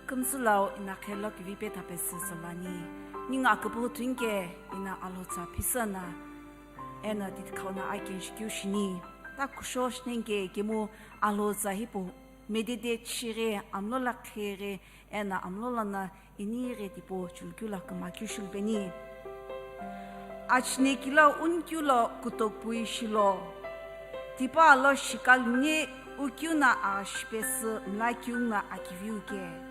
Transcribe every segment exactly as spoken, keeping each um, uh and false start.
Kümsülau ina khelo kivi pe thapesü solo ani. Ningu aküpühü thunke ina Alhou tsa phisü na, eno titkhau na akenshi keu shini. Ta kusho shinenke kemu Alhou tsa hipau meditate shighi, amlo la khighi, eno amlo lana inighi tipau chulukeu la küma keu shulupeni. Achiniki lo unikeu lo kutokpui shilo. Tipau lo shikaluni ukeu no aghashipesü mlakeu no akiviu ke.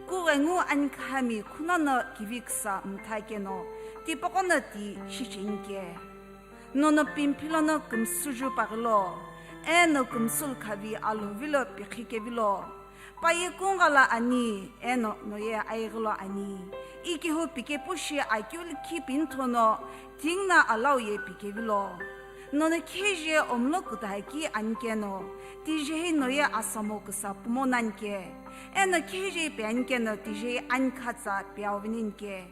Kughengu anikhami khunono kivi küsa mtha keno, tipaqo no ti shicheni ke. Nono pimphilo no kümsüju paghilo, eno kümsülu khavi Alhou vilo pikhi kevilo. Paye kungala ani, eno noye aighilo ani. Ikehu pikepu shi akeu likhi pinthono, tingna alau ye pikevilo. Nono kheje omlo kutaki anikeno, tijehi noye asamo küsa pumo nanke. Eno kheje pe anikeno, tijehi anikha tsa pe auvinenke.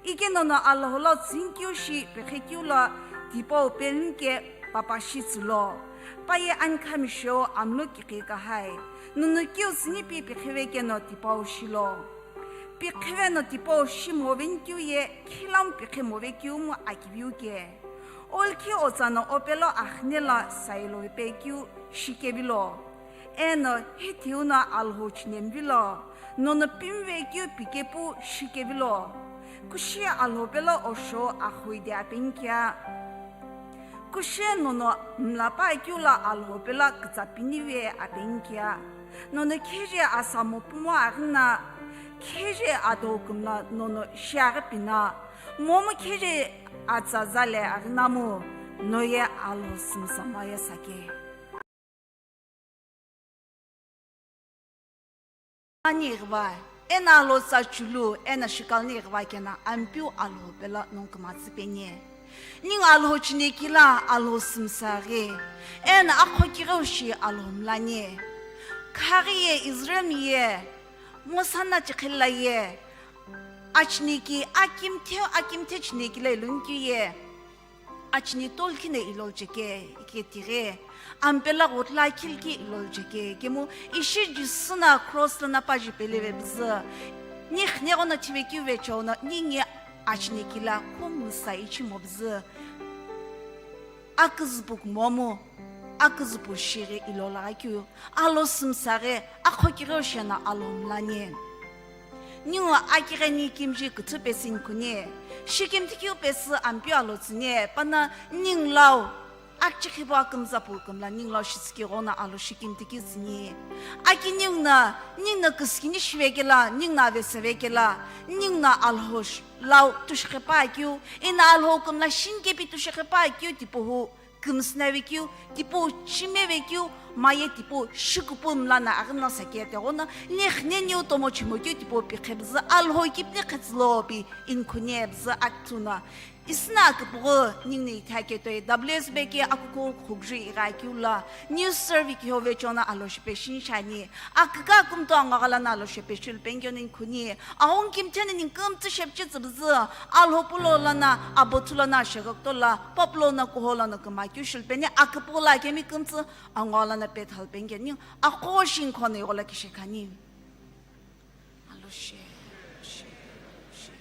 Ikenono Alhou lo tsünikeu shi pikhi keu lo tipau pelinke papa shi tsülo. Paye anikhami shou amlo kiqi kahai. Nono keu tsünipi pikhive keno tipau shilo. Pikhiveno tipau shi movenikeu ye khilamu pikhi movekeumu akiviu ke. Olkhi otsano opelo axine lo sailo vipekeu shikevilo. Eno hithiu no Alhou chinemvilo, nono pimvekeu pikepu shikevilo. Kushi Alhou pelo osho axuide apenikea. Kushi nono mlapakeu lo Alhou pelo kütsapinive apenikea. Nono kheje asamo pumo aghina, kheje adou kümla nono shiaghi pina, momu kheje atsa zale aghinamu, noye Alhou sümsamo ye sake. Ani ighiva, eno Alhou tsa chulu, eno shikaluni ighiva keno Ampeu Alhou pelo nongu küma tsüpeni. Ningu Alhou chiniki lo Alhou sümsaghi, eno akhokighiu shi Alhou mlani. Khaghi ye Israelmi ye, Mosa no chikhila ye, achiniki akimthe, akimthe chiniki lo ilunikeu ye. Achini tolkhi no ilolcheke, ike tighi, ampelo ghutla khilki ilolcheke, kemu ishi Jisü no cross lono paji pelive püzü, ni xinegho no thivekeu vecheo no, ningu achiniki lo khumu sa ichimo püzü, aküzüpu kumomu, aküzüpu shighi ilolagha keu. Alhou sümsaghi, akhokighiu shino Alhou mlani. Ningu akigheni kimji küthü pesü inikuni, shikimthi keu pesü Ampeu Alhou tsüni, pano ningu lo, akchikhipu akümza pu kümla ningu lo shitsükighono Alhou shikimthi keu tsüni. Aki ningu no, ningu no küsükini shivekelo, ningu no avesevekelo, ningu no Alhou sh-, lo tushikhipa keu, eno Alhou kümla shinkepi tushikhipa keu tipau hu kümsüna vekeu, tipau chime vekeu, maye tipau shikupu mlana aghina sake tighono, ni xineniu tomo chimokeu tipau pikhe püzü Alhou kipni khetsülo pi inikuni püzü akithuno. Ishi no aküpüghü ningu no ithaketoi W S B ke akuku khukju igha keu lo, new serve kiho vecheo no Alhou shipe shinshani. Aküka kümthu angogha lono Alhou shipe shulupeni keu no inikuni. Aghungu kimthe no ningu kümtsü shepichi tsüpüzü, Alhou pulo lono, abothu lono, shegokto lo, populo no, kuho lono küma keu shulupeni, aküpüghü lo kemi kümtsü angogha lono pethalupeni keu no ningu aqo shi inikhono ighola kishekhani. Alhou she, she, she, she.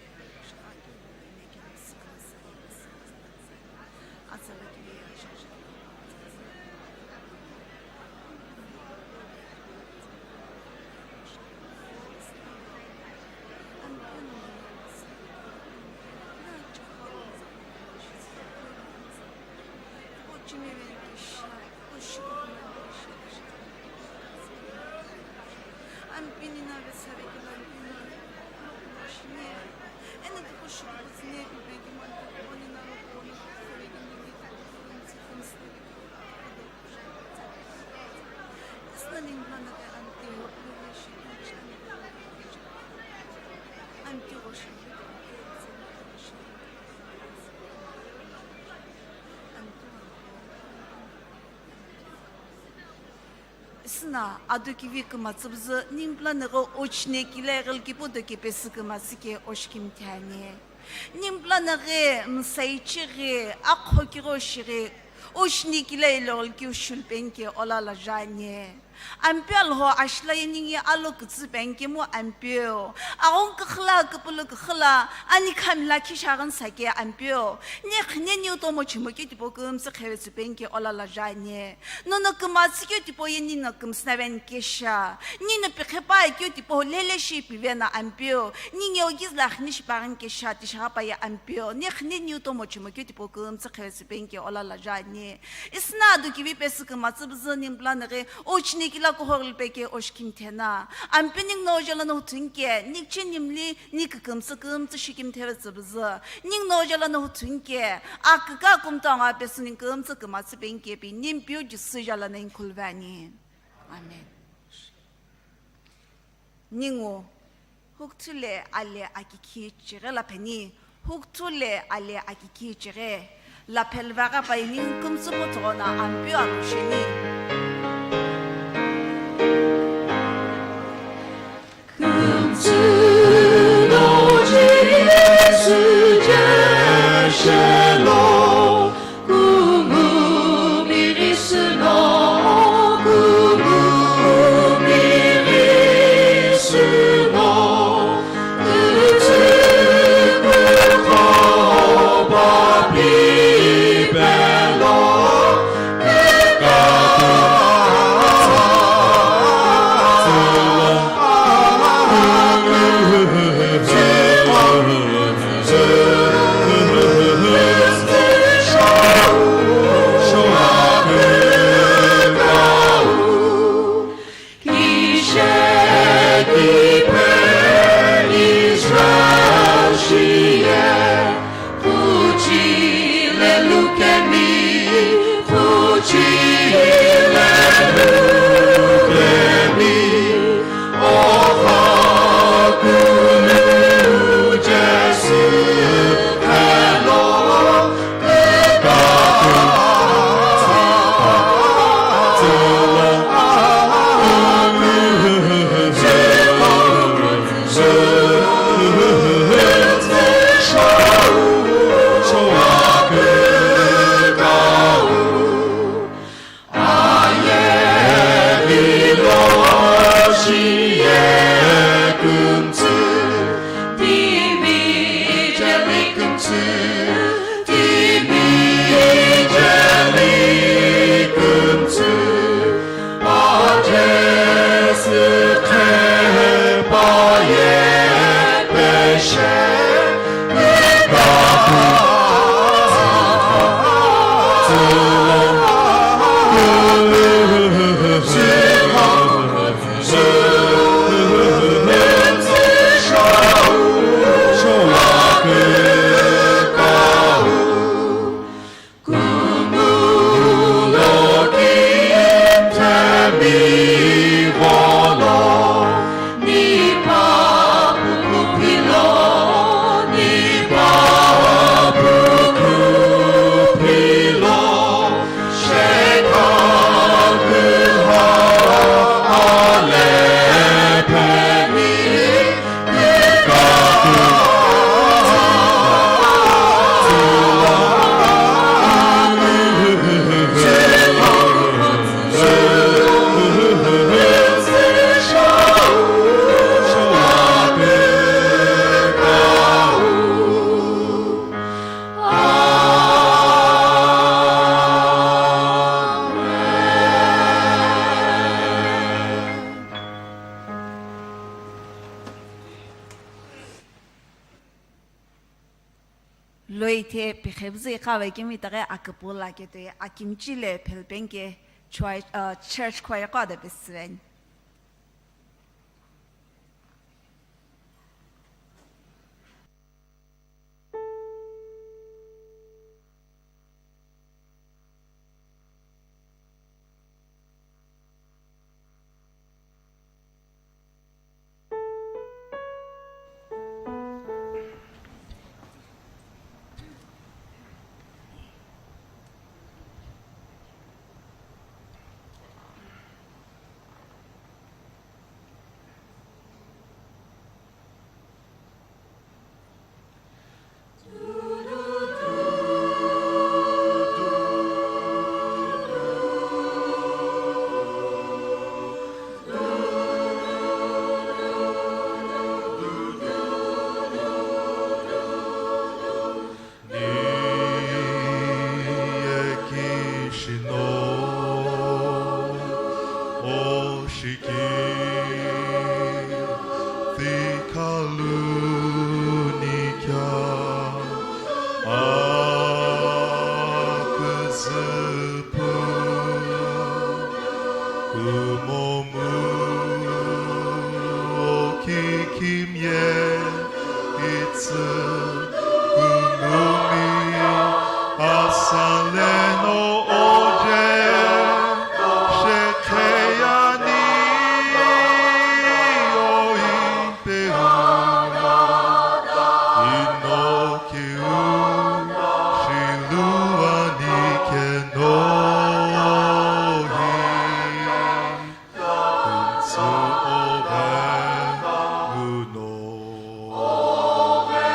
Ishi no ado kivi küma tsüpüzü, ningu pulano ghi ochine kile ghilkipu do kepesü küma tsüke oshikimthi ani. Ningu pulano ghi msaichi ghi, akhokiro shighi, ochine kile ilo ghilkiu shulupeni ke olala jani. Ampeu Alhou ashila ye ningi alo kütsü peni kemu Ampeu. Aghungu küxü la, küpülü küxü la, ani khami la khisha ghini sake Ampeu. Ni khiniu tomo chumokeu tipau kümtsü khevetsü peni ke olala jani. Nono kümatsükeu tipau ye nino kümsüna veni kesha. Nino pikhipa keu tipau lele shi pivena Ampeu. Ningu ogiz la khini shipaghini kesha tishaghapaye Ampeu. Ni khiniu tomo chumokeu tipau kümtsü khevetsü peni ke olala jani. Isina adu kivi pesü kümatsü püzü ningpla naghi, uchini kila kuhorlu peke oshikimthena. Ampeu ningu no jala no huthu nike, nikche nimli, ni kükümtsü kümtsü shikimthevetsü püzü. Ningu no jala no huthu nike, aküka kumto anga pesü ningu kümtsü kümatsü peni ke pi, nimpeu Jisü jala no inkhuluvani. Amen. Ningu, hukthule ale akikhi chighi lapheni, hukthule ale akikhi chighi, laphel vagha pai ningu kümtsü puthugho no Ampeu alosheni. Kümtsü no Jisü jeshelo, Kungumiri süno, kungumiri süno, kütsü kukho papi pelo, Loi the pikhebzü iqavai kemi itaghi aküpüla ketoi akimchi le phelpenke choi, uh, church choir qo ada pesüveni. Khaluni kya aküzüpü kumomu oki kimye itsü kungumi asaleno oje shekheyani oi. Peu inokiu shiluani kenohi kuntsü ovenguno.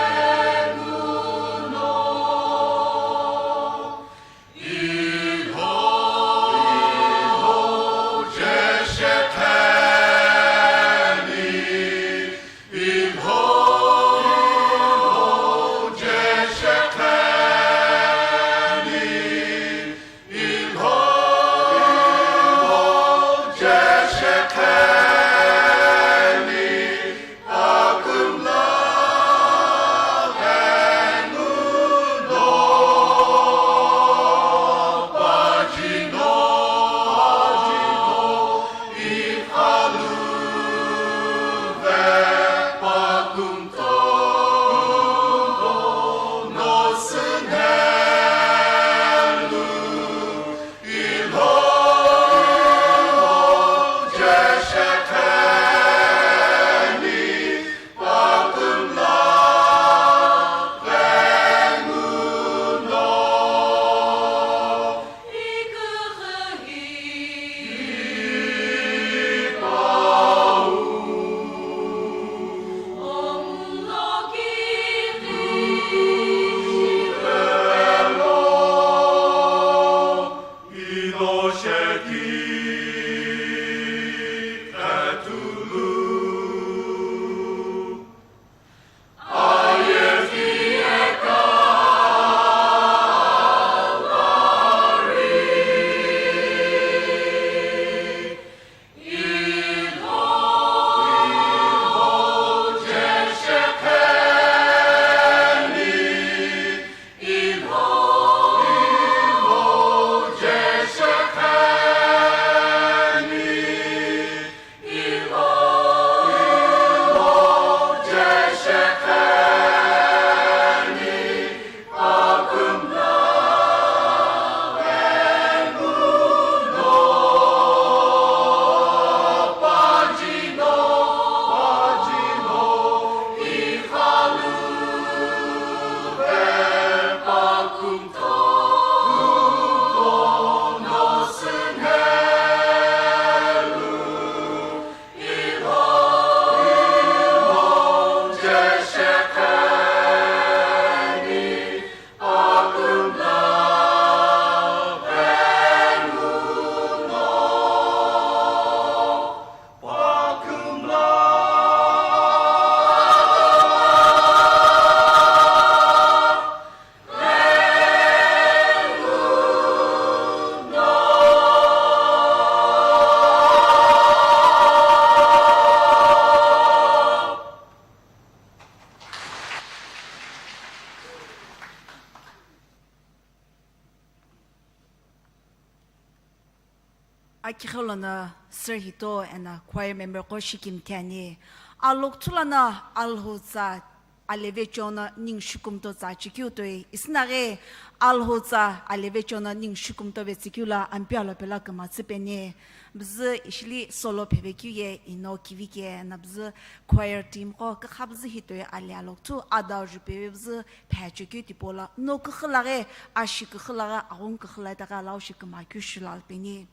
Akighi lono Sir Hito eno choir member qo shikimthi ani. Alokuthu lono Alhou tsa aleve chono ningu shikumto tsa chikeu toi, isinaghi Alhou tsa aleve chono ningu shikumto vetsükeu lo Ampeu alo pelo kümatsü peni. Bzü ishili solo phevekeu ye ino kivike na bzü choir team qo kükha bzü hitoi ali alokuthu adau jupe vzü phechekeu tipau lo no küxü laghi, ashi küxü laghi, aghungu küxü laghi itaghi alau shi kümakeu shilal peni.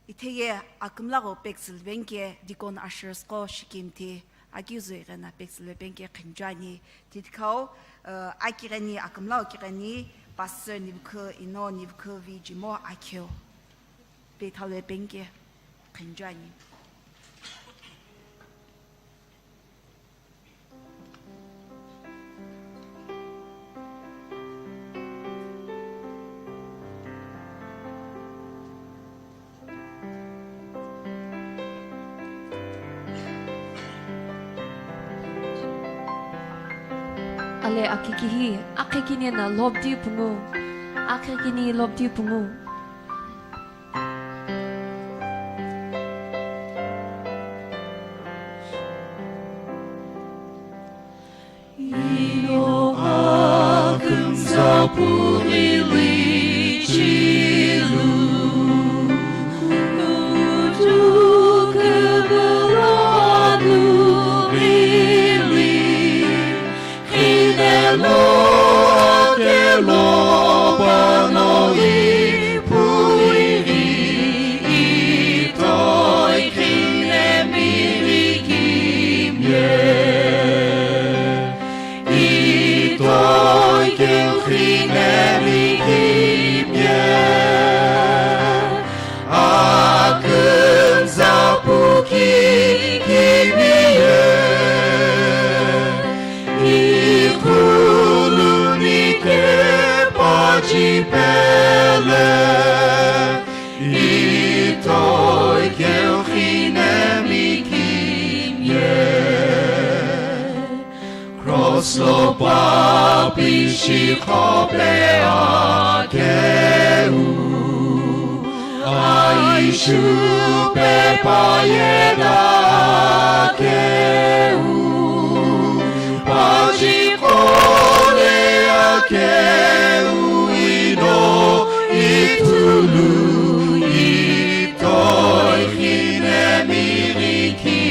Itheye akümla gho pektsülveni ke deacon ushers qo shikimthi akeu züighena pektsülveni ke qhinjuani. Tithikau, eh, akigheni akümla gho kigheni pastor Nivukhu Ino, Nivukhu Vijimo akheu. Pethalu epeni ke qhinjuani. Le akiki hi, akhekini na lobdi pungu, akhekini lobdi pungu. Ino akümza purili chilu, kutu kebela anu rili, khinelo akelo pano ipuiri, itoi khine mirikimye. Itoi keu khine mikimye, akümza puki kimiye, ikuluni kepachi pele. Itoi keu khine mikimye, cross lo papi shikhope akeu, aishu pe payeda akeu, pachi kole akeu ino itulu, itoi khine mirikimye,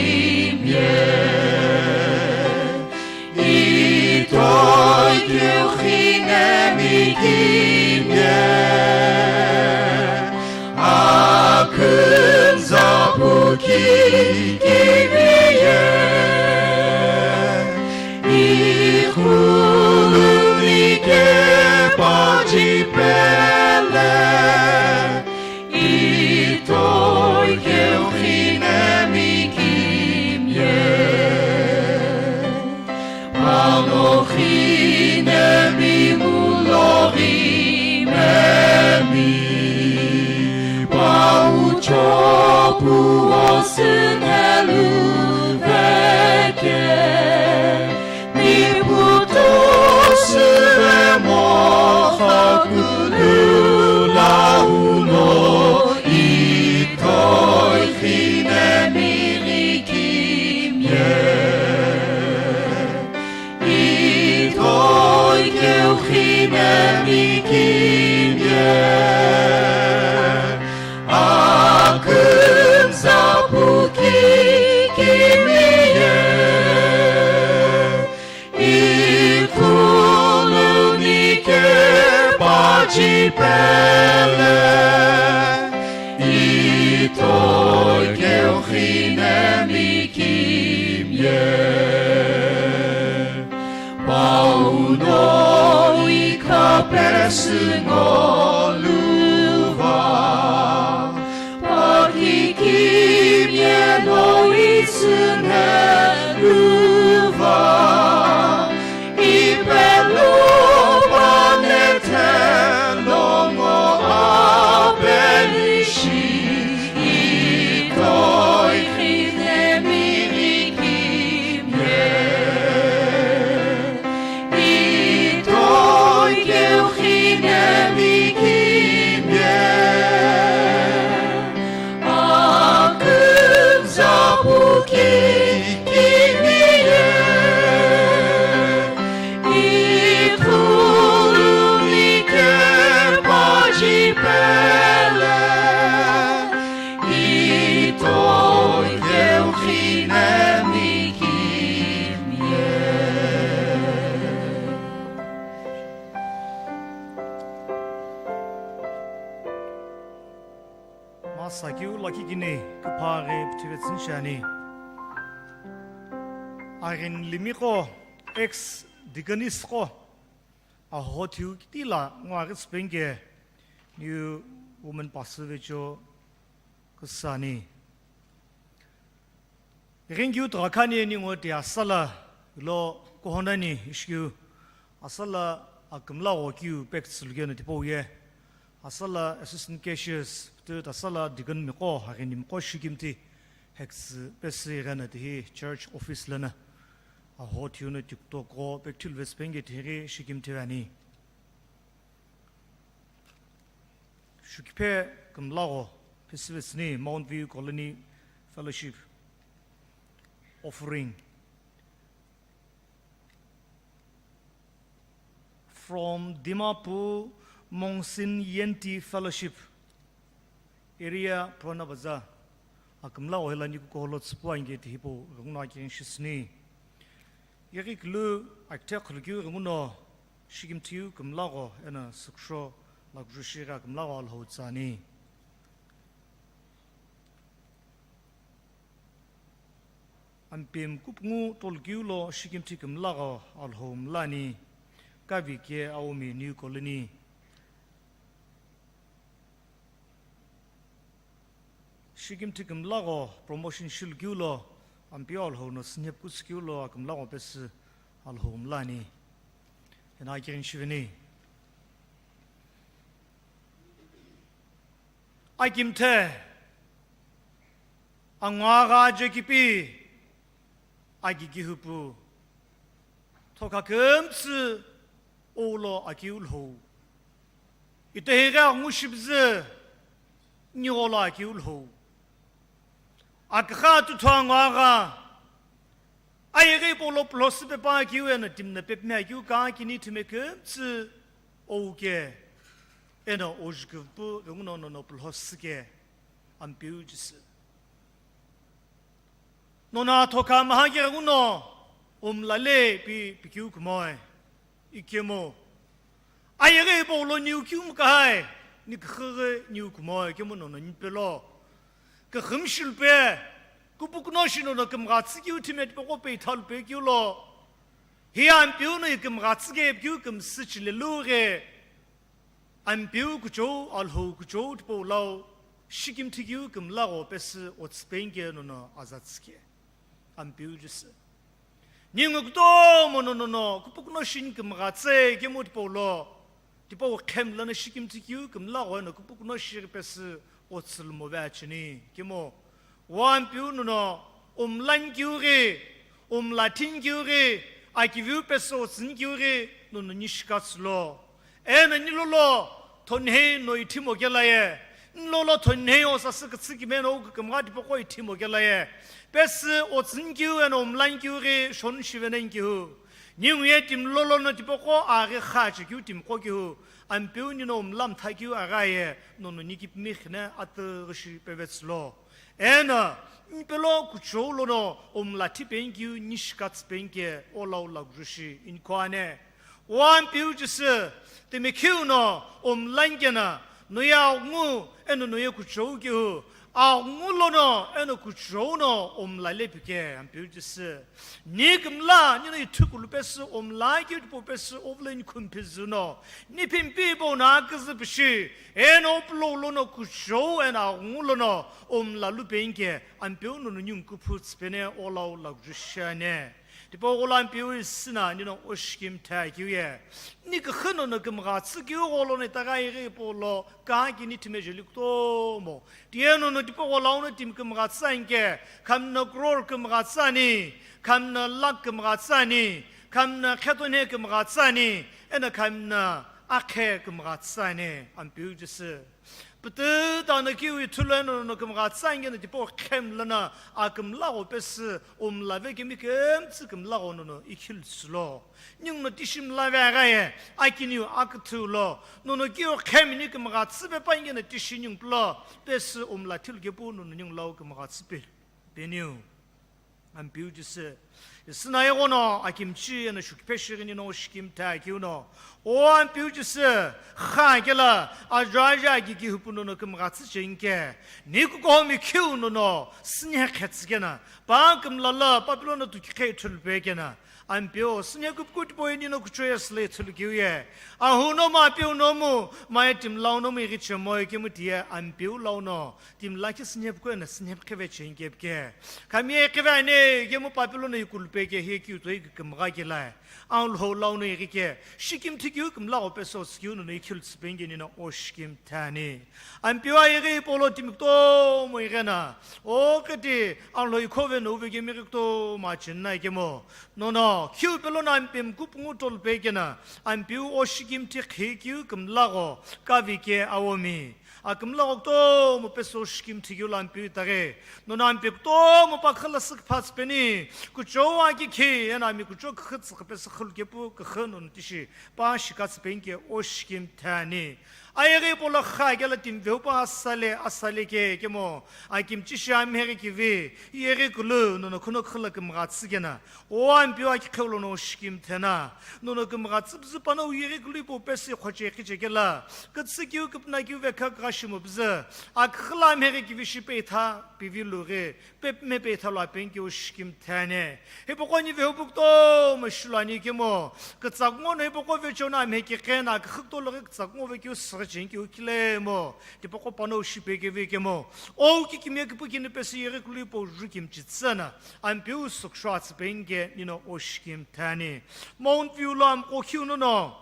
itoi keu khine mikimye, akümza puki kimiye. Ikuluni kepachi pele, itoi keu khine mikimye. Pano khine mi mulo rimemi, paucho puo sünelu veke, miputo süve mo khakulu launo, itoi khine mirikimye. Itoi keu khine mikimye, akümza puki kimiye, ikuluni kepachi pele, itoi keu khine mikimye. Pauno ikapesü ngoluva, pakikimye no isüne luva, ipelu panete longo apelishi, itoi khine mirikimye. Itoi keu khine mikimye, akümza puki kimiye, ikuluni kepachi pele, itoi keu khine mikimye. Masa keu lakhi kini küpha ghi püthüvetsüni shiani. Aghini limiqo ex deaconess qo ahothiu kitila ngo aghi tsüpeni ke new woman pastor vecho küsüani. Ighinikeu tugha khani ningu ti asala ilo kuhonani ishikeu asala akümla ghokeu pek tsülukeno tipau ye. Asala assistant cashiers, pütü asala deacon miqo, aghini miqo shikimti hektsü pesü ighena tihi church office lana. Aho thiu no tiktok ko pekthil vesipengike thiri shikimthi vani. Shukiphe kümlagho phesivesini Mount View Colony Fellowship offering. From Dimapur, Mongsin Yenti Fellowship, Area Purana Bazar, akümlagho hela niku koholo tsüpu anike tihipo ghungu no akirin shisini. Yeghi kilu akithe khulukeu ghungu no shikimthiu kümlagho eno süksho lakuju shighi akümlagho Alhou tsüani. Ampem kupungu tolukeu lo shikimthi kümlagho Alhou mlani, Kavike Aomi New Colony. Shikimthi kümlagho promotion shilukeu lo, Ampeu Alhou no sinhep kutsükeu lo akümlagho pesü Alhou mlani. Eno akirin shiveni. Akimthe, anguagha jekipi, agigihupu, thokha kümtsü oulo akeu Lhou. Itehighi angu shibzü, nigholo akeu Lhou. Akügha tuthu anguagha, ayeghi hipau lo pulhosi pepa akeu eno timi no pepimi akeu kakini thime kümtsü ouke, eno ojuküpu ghungu no nono pulhosi ke, Ampeu Jisü. Nono athoka maha ke ghungu no, omlale pi pikeu kumoe, ikemu. Ayeghi hipau lo niu kiu mkahai, ni küxüghi niu kumoe, ikemu nono nipelo. Küxümshilupe, kupukuno shi nono kümghatsü keu thime tipaqo peithalupe keu lo. Hi Ampeu no ikümghatsü ke pikeu kümsü chilelu ghi. Ampeu kuchou, Alhou kuchou tipau lau, shikimthi keu kümlagho pesü otsüpengike nono azatsüke. Ampeu Jisü. Ningu kutomo nono no, kupukuno shi ni kümghatsü kemu tipau lo, tipau khemlano shikimthi keu kümlagho eno kupukuno shighi pesü otsülumove acheni, kemu. O Ampeu nono, omlan keu ghi, omlathin keu ghi, akiviu pesü otsüni keu ghi, nono ni shikatsü lo. Eno nilolo, thonhei no ithimo kelaye. Nilolo thonhei o sasü kütsü kime no kükümgha tipaqo ithimo kelaye. Pesü otsüni keu eno omlan keu ghi, shonu shivenen keu. Ningu ye timi lolo no tipaqo aghi khache keu timi qo keu. Ampeu nino omlamtha keu aghaye, nono ni kipimi khine atüghüshi pevetsü lo. Eno, nipelo kuchou lono omlathi pengikeu ni shikatsü pengike olau lakuju shi inikhoane. O Ampeu Jisü, timi khiu no omlan kena, noye aghungu eno noye kuchou keu, aghungu lono eno kuchou no omlale pike, Ampeu Jisü. Ni kümla, nino ithukulu pesü omla keu tipau pesü ovuleni khumphi züno, ni phimpi pau no aküzü pishi, eno pulou lono kuchou eno aghungu lono omlalu pengike, Ampeu nono ningu kuphu tsüpene olau lakuju shiane. Tipaqo lo Ampeu isina nino oshikimthe keu ye. Ni küxü nono kümghatsü keu gholo no itaghi ayeghi hipau lo, kakini thime jeli kutomo. Tiye nono tipaqo lau no timi kümghatsü anike, khami no crore kümghatsü ani, khami no lakh kümghatsü ani, khami no khetonhe kümghatsü ani, eno khami no akhe kümghatsü ani, Ampeu Jisü. Pütüta no kiu ithulu eno nono kümghatsü anike no tipaqo khemlano akümlagho pesü omlave kemi kümtsü kümlagho nono ikhilu tsülo. Ningu no tishi mlave aghaye, akiniu aküthüu lo, nono kiu khemini kümghatsü pepa anike no tishi ningu pulo, pesü omlathilu kepu nono ningu lau kümghatsü pe, peniu. Ampeu Jisü, isina ighono akimchi eno shukiphe shighi nino shikimthe keu no. O Ampeu Jisü, kha kela, ajo aja agigihupu nono kümghatsü chengike. Ni kukomi khiu nono, sinhe khetsü kena. Pa kümlalo, Papilon no tuki khe ithulupe kena. Ampeu, sinhe kupuku tipau ye nino kuchou ye sile ithulu keu ye. Ahu nomu, Apeu nomu, maye timi lau nomu ighichemo ye kemu tiye, Ampeu lau no. Timi lakhi sinhepikeu eno sinhepikhive chengikepike. Khami ye khive ani kemu Papilon no Kulupe ke hi keu toi kümgha ke lai. Ang lho lau no iri ke. Shikim thikeu kümla go peso skiu no ikhilu tsipenge ni no o shikim thani. Ampeu a iri polo timi kutomo iri na. O keti ang lho ikhove no uve ke miri kutomo achin na ke mo. No no, khiu pelo na ampem kupungu tolupe ke na. Ampeu o shikim thi khikiu kümla go. Kavi ke awomi. Akümla kutomo peso shikim thikeu lo Ampeu itaghi. Nono Ampeu kutomo pa khüla sükpha tsüpeni. Kuchou aki khi, ena ami kuchou kükhü tsükha peso khülu kepu kükhü nono tishi. Pa shika tsüpeni ke o shikim thani. Ayeghi polo kha kela timi veu pa asale, asale ke, kemo. Akimchi shi amheghi kivi. Yeghi kulu, nono khuno khüla kümgha tsükena. O Ampeu aki kheu lono shikim thena. Nono kümgha tsüpzü pano uyeghi kulu ipo pesi khoche khiche kela. Kütsü kiu küpna kiu vekha kha shimo bzü. Akükhüla mheghi kivi shi peitha pivi lughi. Pep me peitha lo apeng kiu shikim thene. Hipoko ni vehu bukto mo shilani kemo. Kütsak ngo no hipoko vecho na mhe ki kena kükhükto lughi kütsak ngo ve kiu sürchen kiu kile mo. Tipoko pano shipe kivi kemo. O ki kimye kipu kini pesi yeghi kulu ipo ju kimchi tsena. Ampeu sükshua tsüpenge nino o shikim thani. Mount View lo amqo khiu nono.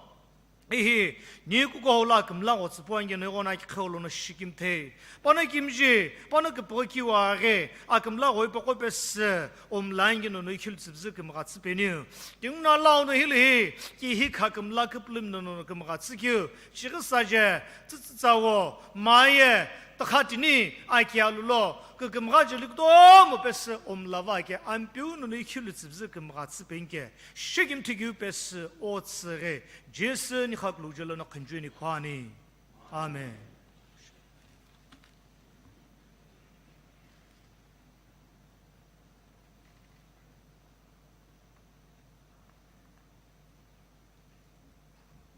Ihi, ni kuko hau lo akümla go tsüpu ange no ighona ki kheu lono shikim thei. Pano kimji, pano küpüghi kiu aghi, akümla go ipoko pesi, omla ange nono ikhilu tsüpzü kümgha tsüpeniu. Tinguna lau no hili hi, ki hi kha kümla küpülümi nono kümgha tsükiu. Chighi saje, tsütsü tsawo, maye, takha tini, aki alu lo, kükümgha jeli kutomo pesi omla va ke Ampeu nono ikhilu tsüpzü kümgha tsüpenge. Shikim thikeu pesi o tsüghi, Jisü ni khakulu jelo no khunjuni khwani. Amen.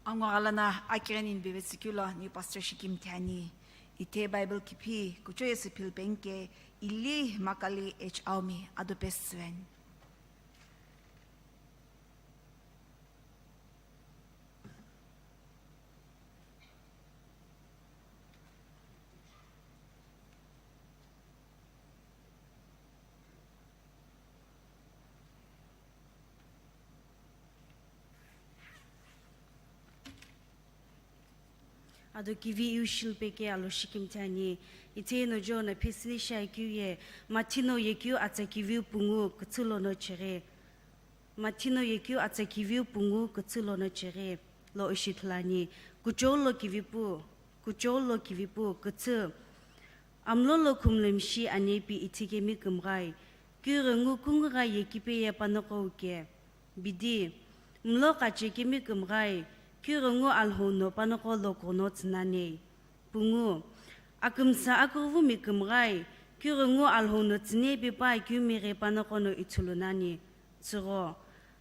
Angwaghalana akighenini bevetsükeu lo new pastor shikim thani. Ithe Bible kiphi kucho yesü philpenge ili makali H Aomi ado pesüveni. Ado kivi iu shilpeke alo shikim thani, ithe no John phisini shai keu ye, Mathi no yekeu atsa kiviu pungu kütsü lono chighi. Mathi no yekeu atsa kiviu pungu kütsü lono chighi lo ishi thulani, kuchou lo kivipu, kuchou lo kivipu kütsü. Amlo lo khumlumshi anepi ithikemi kümghai, kughengu kungugha yekipe ye panoqo uke. Bidi, mlo qachekemi kümghai, kughengu Alhou no panoqo lo kono tsünanei. Pungu, akümsa aküghüvumi kümghai, kughengu Alhou no tsünepe pa keu mighi panoqo no ithulu nani. Tsügho,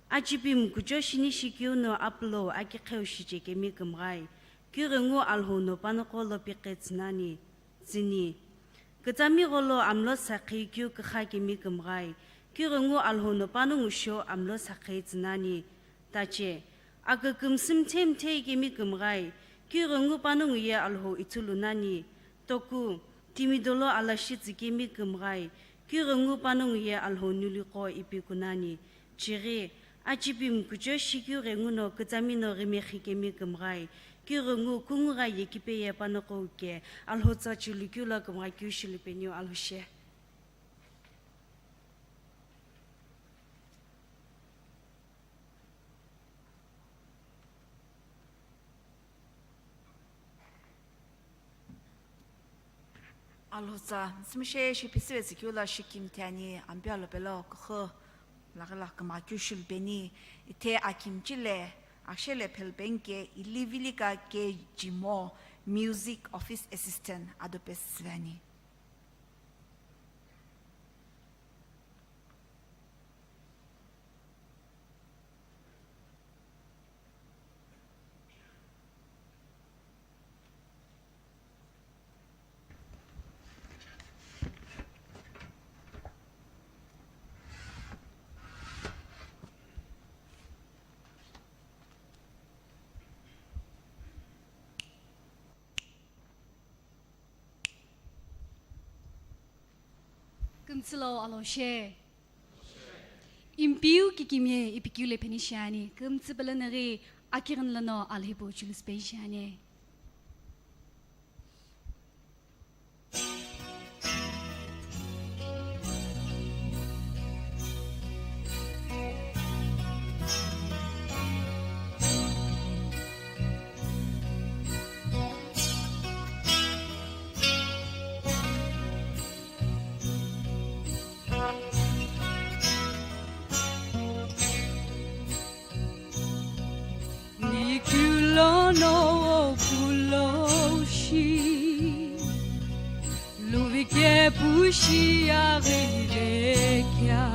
achipi mkucho shini shikeu no apulou akiqheu shichekemi kümghai, kughengu Alhou no panoqo lo piqe tsünani. Tsüni, kütami gholo amlo sakhi keu kükha kemi kümghai, kughengu Alhou no panongu sho amlo sakhi tsünani. Tache, akükümsü mthe mthe kemi kümghai, kughengu panongu ye Alhou ithulu nani. Toku, timi dolo alashi tsükemi kümghai, kughengu panongu ye Alhou nuliqo ipi kunani. Chighi, achipi mkucho shikeu ghengu no kütami no ghimekhi kemi kümghai, kughengu kungugha yekipe ye panoqo uke, Alhou tsa chilukeu lo kümgha keu shilupeniu Alhou she. Alhou tsa, sümshe shi phisüve tsükeu lo shikim thani, ampe alo pelo kükhu, laghi lo kümgha keu shilupeni, ithe akimchi le, akshe le phelpenge, Ilivilika K Jimo, Music Office Assistant, ado pesüveni. Kümtsülo Alhou she. Impiu kikimiye ipikeu lepheni shiani, kümtsü pele naghi akighini lono Alhou hipau chulusu peni shiani. Ni keu lono pulo shi, luvike pu shi aghi vekea.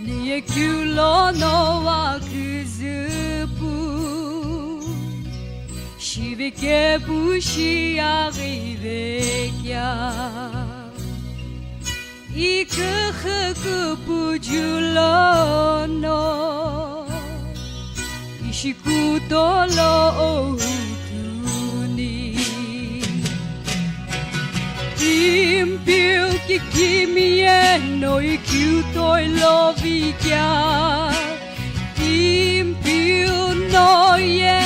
Ni ye keu lono wa kuzüpu, shivike pu shi aghi vekea. Iküxü küpüju lono, ishi kutolo ohutuni. Impiu kikimiye no ikiu toi lovikea. Impiu no ye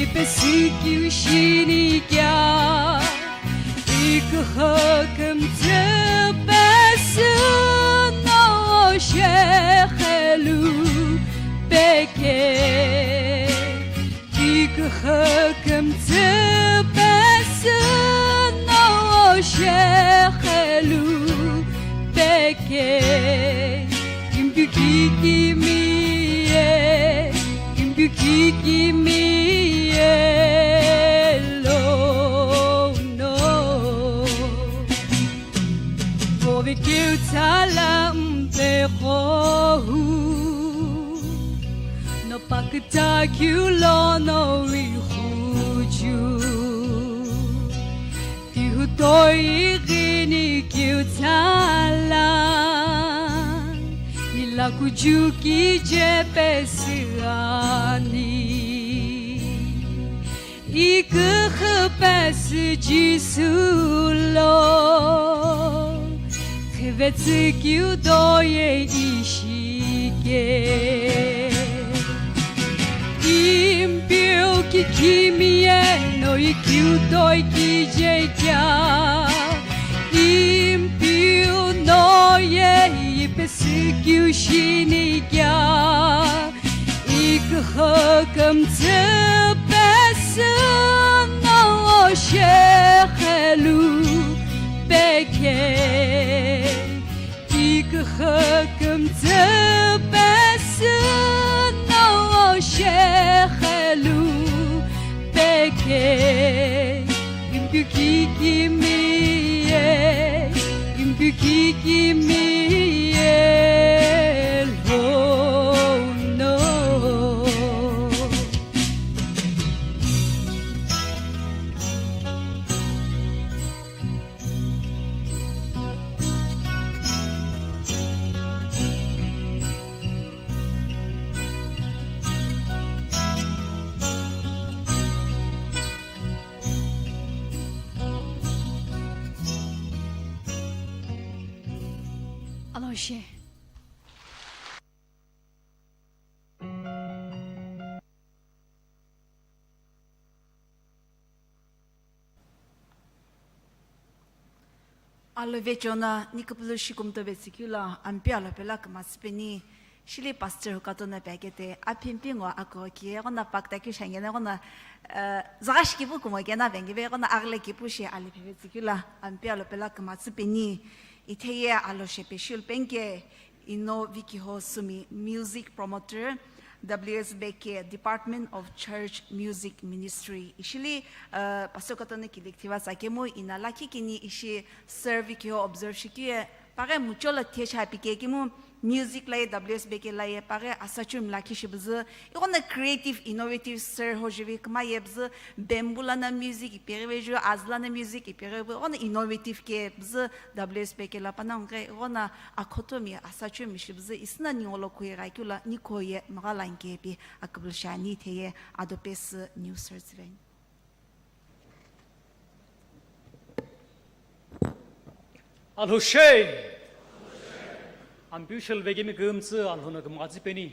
ipesü kiu shinikea. Iküxü kümtsü pesü no shexelu peke. Iküxü kümtsü pesü no shexelu peke. Impiu kikimiye, impiu kikimiye lono. Vovikeu tsala mpeqohu, no pakütakeu lono wixuju. Tihu toi ighini keu tsala, ni lakuju kije pesü ani. Iküxü pesü Jisü lo, khevetsü keu do ye ishike. Impiu kikimiye no ikiu toi kije kea. Impiu no ye ipesü kiu shinikea. Iküxü kümtsü pesü no shexelu peke. Iküxü kümtsü pesü no shexelu peke. Impiu kikimiye, impiu kikimiye lono. Alo she. Alo vecheo no niküpülü shi kumto vetsükeu lo, Ampeu alo pelo kümtsü peni. Shili pastor hukato no pekete, aphi mpingo ako ki, eghono pakta keu shi ange no eghono, eh, zagha shikipu kumo keno vengeve, eghono aghile kipu shi aliphe vetsükeu lo, Ampeu alo pelo kümtsü peni. Itheye alo shepe shilupeni ke, Inovikiho Sumi, music promoter, W S B K, Department of Church Music Ministry. Ishili, uh, pastor katono collective sa kemu ina lakhi kini ishi serve kiho observe shikeu ye, paghe mucholo thesha pike kemu music la ye W S B K la ye paghe asachumi lakhi shi püzü. Ighono creative, innovative sir hojivi kma ye püzü, bamboo lono music ipeghi veju, azü lono music ipeghi veju, ighono innovative ke püzü W S B K la panongu ghi, ighono akhotomi, asachumi shi püzü, isüna ningolo khuye gha keu lo, nikho ye maghala nkepi akübülü shi ani itheye ado pesü new sir tsüveni. Alo she! Ampeu shelve kemi kümtsü Alhou no kümghatsü peni.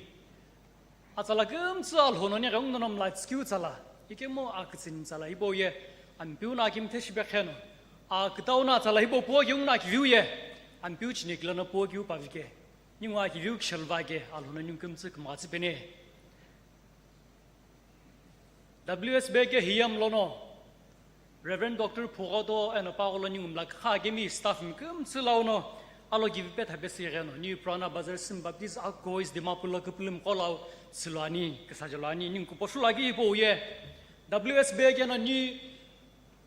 Atsala kümtsü Alhou no nighenguno mla tsükeu tsala, ikemu akütsüni tsala hipau ye, Ampeu no akimthe shipe kheno, akütau no atsala hipau puo keu nguno akiviu ye, Ampeu chini kilo no puo keu pavike, ningu akiviu kishelva ke Alhou no ningu kümtsü kümghatsü peni. W S B ke hiyam lono, Reverend Doctor Phughoto eno pagholo ningu mla kha kemi staff mi kümtsü launo, alo kivi pe thape sigheno, ni Purana Bazar Sim Baptist Akukuho East Dimapur lo küpülümqo lau, tsüluani, küsajaluani, ningu kuposhu laki hipau ye, W S B ke no ni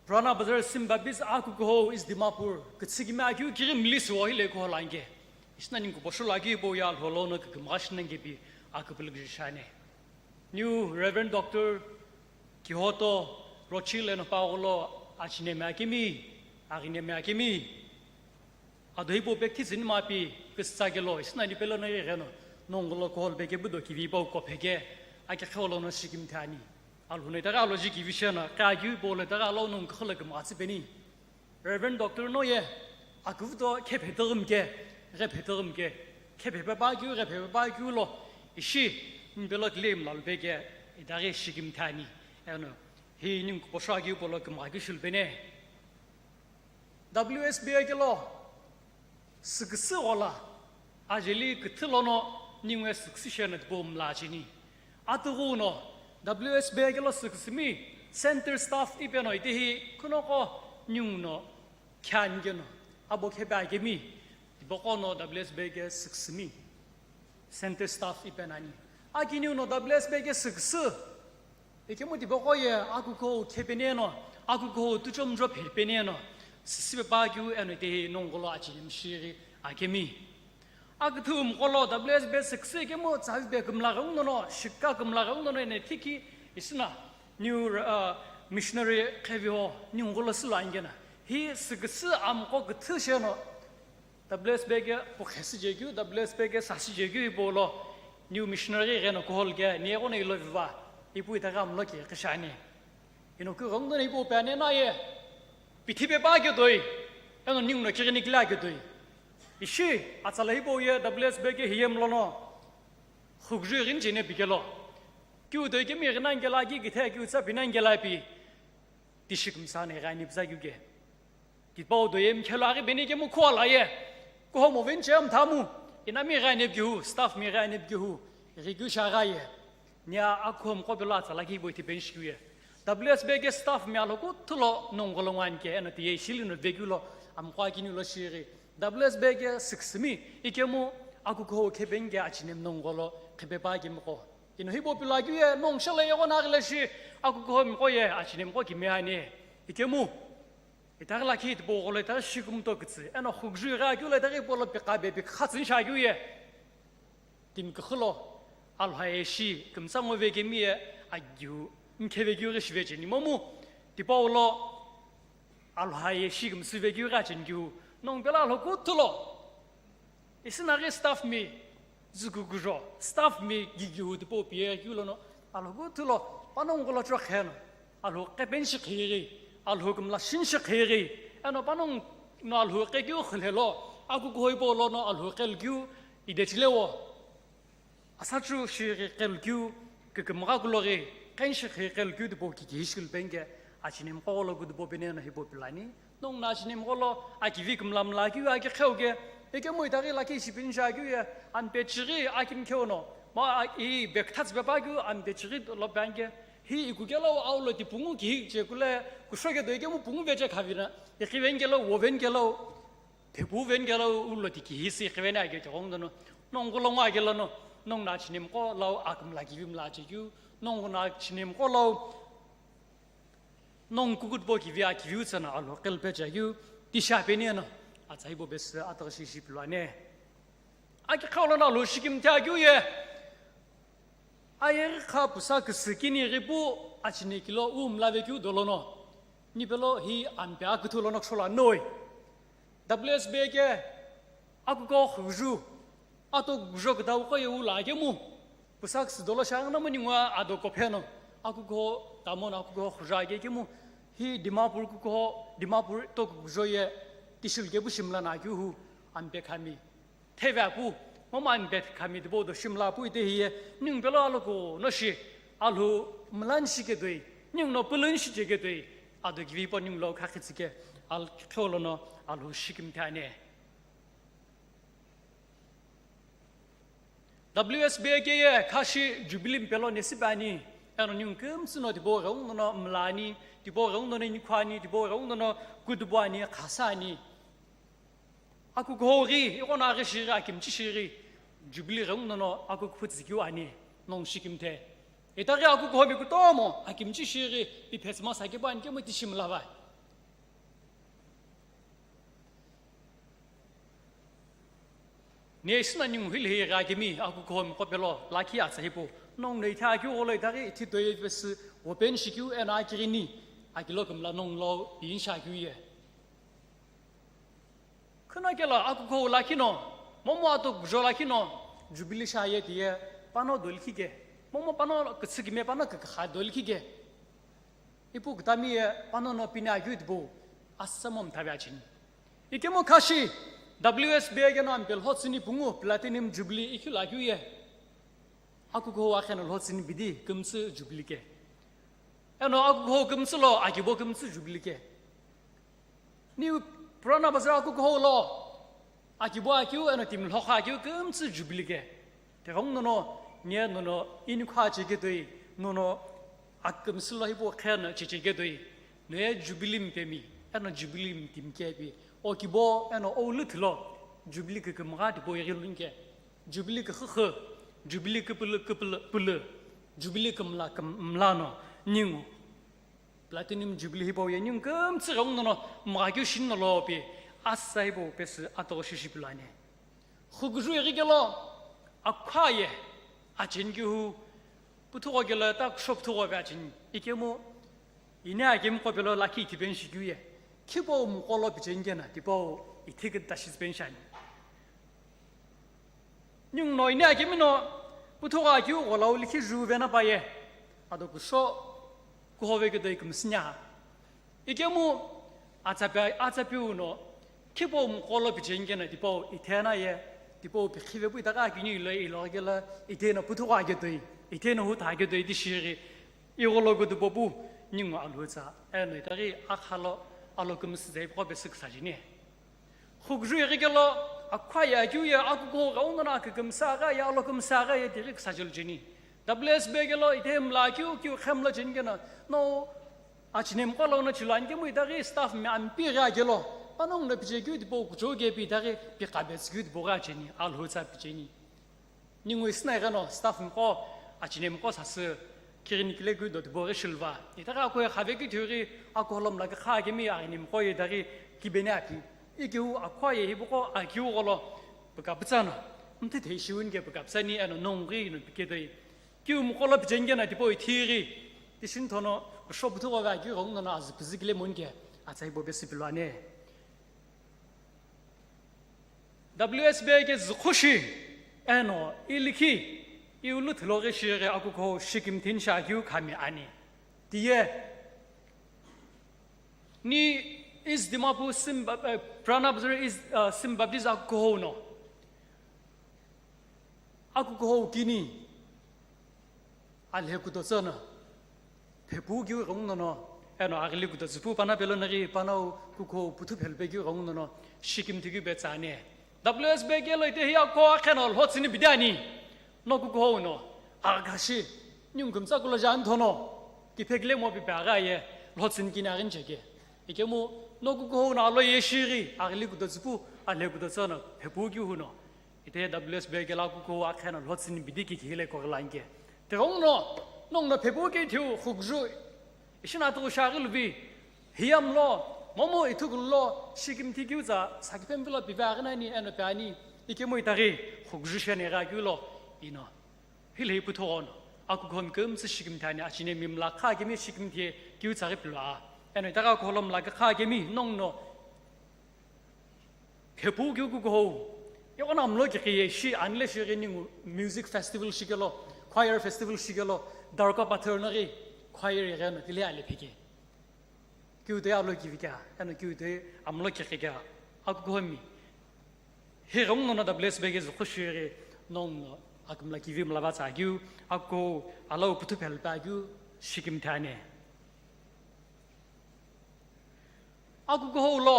Purana Bazar Sim Baptist Akukuho East Dimapur, kütsükimi akeu kiri mli siwo hile kuho lanke. Isina ningu kuposhu laki hipau ye Alhou lono kükümgha shinenkepi, aküpülü kiji shani. New Reverend Doctor Kihoto Rochil eno pagholo achinemi akemi, aghinemi akemi. Ado hipau pe kitsüni mapi küsütsa kelo, isina ni pelo no igheno, nongu lo kuhol pe kepu do kivi pau kopheke, aki kheo lono shikimthe ani. Alhou no itaghi alo ji kivi sheno, kaghiu hipau lo itaghi alo nongu kholo kümghatsü peni. Reverend Doctor no ye, aküvüdo khephe tüghüm ke, ghephe tüghüm ke, khephe pe pa keu, ghephe pe pa keu lo, ishi, nipelo claim lalu pe ke, itaghi shikimthe ani, eno, hi ningu kuposhu akeu polo kümgha keu shilu peni. W S B ke lo, süküsü ghola, ajeli küthü lono ningu ye süküsü sheno tipau mla cheni. Atughu no, W S B ke lo süküsümi, center staff ipe no itehi, kunoqo ningu no, khe ani keno, abo khepe akemi, tipaqo no W S B ke süküsümi, center staff ipe nani. Akiniu no W S B ke süküsü, ikemu tipaqo ye Akukuho khe peni eno, Akukuho tuchomjo phe peni eno, süsü pe pa keu eno itehi nongu lo achinemi shighi akemi. Aküthü umqo lo W S B süküsü ikemu tsavi pe kümla ghenguno no, shikha kümla ghenguno no eno thiki isina, new, uh, missionary qheviho, ningu lo sülo ani keno. Hi süküsü amqo küthü sheno, W S B ke pukhesü je keu, W S B ke sasü je keu hipau lo, new missionary gheno kuhol ke, ni eghono ilo viva, ipu itaghi amlo ke kishani. Ino kughengu no hipau pe ani eno ye, pithi pe pa ke toi, eno ningu no kighi nikila ke toi. Ishi, atsala hipau ye W S B ke hiyam lono, khugju ighini cheni pikelo. Keu toi kemi ighini ani kela ki kithe keu tsa pini ani kela pi, tishi kümsa no ighini püza keu ke. Tipau do ye mkhelo aghi beni kemu khuala ye. Kuhomo venche amthamu. Inami gha nepkihu, staff mi gha nepkihu. Ighi keu shagha ye. Nia akhuhomqo pelo atsala ki bo iti bench keu ye. W S B ke staff mi alo kuthulo nongu lo ngani ke eno tiye shili no vekeu lo amqo akiniu lo shighi. W S B ke süküsümi ikemu Akukuho khe peni ke achinemi nongu lo qhipe pa kemiqo. Ino hipau pilo akeu ye nongu shala yeghono aghile shi Akukuho miqo ye achinemiqo kimi ani. Ikemu. Itaghi lakhi tipau gholo itaghi shi kümto kütsü, eno khugju ighi akeu lo itaghi hipau lo pikha be pikha tsüni shi akeu ye. Timi küxü lo, Alhou aye shi, kümtsa ngo vekemi ye, agiu, mkhe vekeu ghi shive cheni momu, tipau lo, Alhou aye shi kümsü vekeu ghi acheni keu, nongu pelo Alhou kuthulo. Isinaghi staff mi, zükukujo, staff mi gigihu tipau piye keu lono, Alhou kuthulo, panongu lo chokhe no, Alhou qhepeni shi khighi, Alhou kümla shini shi khighi, eno panongu no Alhou qhekeu khulhelo, Akukuho hipau lono Alhou qhelkeu, idechilewo. Asachu shighi qhelkeu, kükümgha kuloghi, qheni shi khighi qhelkeu tipau kikihi shi kulu peni ke, achinemiqo lo kuthupo peni eno hipau pilani, Nongu no achinemiqo lo akivi kümla mla keu aki kheu ke, ikemu itaghi lakhi shipini shi akeu ye, ampe chighi aki mkheu no, ma a-, i bekütha tsüpe pa keu ampe chighi lo pe ani ke, hi ikuke lo aulo ti pungu kihi che kule, kusho ke do ikemu pungu veche khavina, iqiveni ke lo, woveni ke lo, phepu veni ke lo, ulo ti kihi si iqiveni ake te ghong dono, nongu lo ngo ake lono, nongu no achinemiqo lo akümla kivi mla che keu, nongu no achinemiqo lo, Nongu kukutpo kivi akiviu tsüno Alhou qhelu pecha keu, tishi apeni eno, atsa hipau pesü ataghi shi ishi piluani. Aki khau lono Alhou shikimthe akeu ye, ayeghi kha pusa küsü kini ghi pu achine kilo u mla vekeu dolono, nipelo hi ampe aküthü lono ksholo anoi. W S B ke, akuko khuju, ato kujo kütau qo ye u lo akemu, pusa küsü dolo shi aghi no mu ningu ado kopheno, akuko tamon akuko khuju ake kemu, hi Dimapur kuko, Dimapur to kujo ye, tishul kepu shi mla no akeu hu, ampe khami. Theve apu, momu anbe khami tipau do shimla pu ite hiye, ningu pelo aloku no shi, alhu mlan shike doi, ningu no pulun shike doi, ado kivi po ningu lo kha khitsike, al kholo no alhu shikim thane. W S B A ke ye khashi Jubilee mpelo nesi bani, eno ningu kümsü no tipau rong no mlani, tipau rong no nikhuani, tipau rong no kudubuani, khasani. Akukuhou ghi, ighona aghi shighi, akimchi shighi, Jubilee ghengunono akukuhou tsükeu ani, nongu shikimthe. Itaghi akukuhomi kutomo, akimchi shighi, iphetsüma sakepu ani kemu tishi mlava. Ni isina ningu hili highi akimi, akukuhomi kopelo, lakhi atsa hipu, nongu no ithi akeu gholo itaghi, ithi toye vesi, open shikeu eno akighini, akilo kümla nongu lo, pinsha akeu ye. Khuna kelo akukuhou lakhi no, momu atu kujo lakhi no, Jubilee shaye tiye, pano dolikhi ke, momu pano kütsükime pano kükha dolikhi ke. Ipu kütami ye, pano no pini akeu tipau, asa momu thabi achini. Ikemu khashi, W S B A ke no ampe lhotsüni pungu, Platinum Jubilee ikhilu akeu ye. Akukuhou akhe no lhotsüni bidi, kümsü Jubilee ke. Eno akukuhou kümsü lo, akibo kümsü Jubilee ke. New Purana Bazar akukuhou lo, akibo akeu eno timi lhokha akeu kümsü Jubilee ke. Tighengunono, nie nono inikhu acheke toi, nono akümsü lo hipo khe no checheke toi. Noye Jubilee mpemi, eno Jubilee mtimi kepi. Okibo eno oulu thilo, Jubilee kükümgha tipau ighi lunke. Jubilee küxüxü, Jubilee küpülü, küpülü, pülü, Jubilee kümla, küm-, mlano, ningu. Platinum Jubilee hipau ye ningu kümtsü ghengunono mghakeu shini no lopi, asa hipau pesü atoghi shishi pilani. Khukujui ghi kelo, akhua ye, acheni kihu, puthugho kelo ta kusho puthugho pe acheni. Ikemu, ini akemi kopelo lakhi ithipeni shikeu ye, khipau muqolo picheni kena, tipau ithi künta shitsüpeni shani. Ningu no ini akemi no, puthugho akeu gholau likhi ju vena paye, ado kusho kuhove kedoi kümsünya. Ikemu atsape-, atsapiu no, khipau muqolo picheni kena tipau ithena ye, tipau pikhive pu itaghi akini ilo, ilo kela, ithena puthugho aketoi, ithena hutha aketoi tishighi, igholo kudupo pu, ningu alhutsa, eno itaghi akhalo, alo kümsü zai pho pesü küsa jini. Khukujui ghi kelo, akhua ye akeu ye, akukuhou ghengunono akükümsü agha ye, alo kümsü agha ye, tighi küsa jelu jini. W S B A kelo, ite mla keu, keu khemla jeni kena, no, achine mqo lo no chilo ani kemu itaghi staff mi ampi ghi akelo, panongu no piche keu tipau kuchou kepi itaghi, pi kabetsü keu tipau ghi acheni, alhutsa picheni. Ningu isina igheno, staff mqo, achine mqo sasü, kighini kile keu do tipau ghi shilva. Itaghi akuye khave keu thiu ghi, akuholo mla kekha akemi aghini mqo ye itaghi, kibeni api. Ikeu akhua ye hipuqo akeu gholo, pükapütsa no, mthe thei shiwini ke pükapütsani eno nongu ghi no piketoi. Kiu muqolo picheni kena tipau ithighi, tishini thono, kusho puthugho ve akeu ghengunono azü püzü kile monike, atsa hipau pesü piluani. W S B A ke zükhushi, eno, ilikhi, iulu thuloghi shighi akukuhou shikimthin shi akeu khami ani. Tiye, ni East Dimapur Sim Bap-, eh, Purana Bazar East, eh, Sim Baptist akukuhou no. Akukuhou kini, alhe kutotsü no, phepu keu ghengunono, eno aghili kutotsü pu pana pelo naghi panau kukuhou puthu phelpe keu ghengunono, shikimthi keu betsani. W S B A kelo ite hiya ko akheno lhotsüni bidi ani, no kukuhou no, aghashi, ningu kümtsü kulo jani thono, kiphekile mo pipe agha ye, lhotsüni kini aghini cheke. Ikemu, no kukuhou no alo ye shighi, aghili kutotsü pu, alhe kutotsü no, phepu keu hu no. Ite W S B A kelo akukuhou akheno lhotsüni bidi kikhi hile koghilanke. Tighenguno, nongu no phepu keu thiu khukju. Ishi na tighu shaghi luvi. Hiyamlo, momu ithukulu lo, shikimthi keu tsa, sakipempi lo pive aghi nani, eno pe ani, ikemu itaghi, khukju sheni gha keu lo, ino. Hile hi puthugho no, akukuhou mi kümtsü shikimthi ani, achine mi mla kha kemi shikimthi keu tsa ghi pilua. Eno itaghi akuholo mla kha kemi, nongu no, phepu keu kukuhou. Ighona amlo kikhiye shi anile shighi ningu music festival shikelo, choir festival shikelo, Darko Pathar no ghi choir igheno tile ale pheke. Keu toi alo kivi kea, eno keu toi amlo kikhi kea, akukuhou mi. Hi ghenguno no W S B ke züqhu shiri nongu akümla kivi mlava tsa keu, akukuhou alau puthu phelu pa keu shikimthi ani. Akukuhou lo,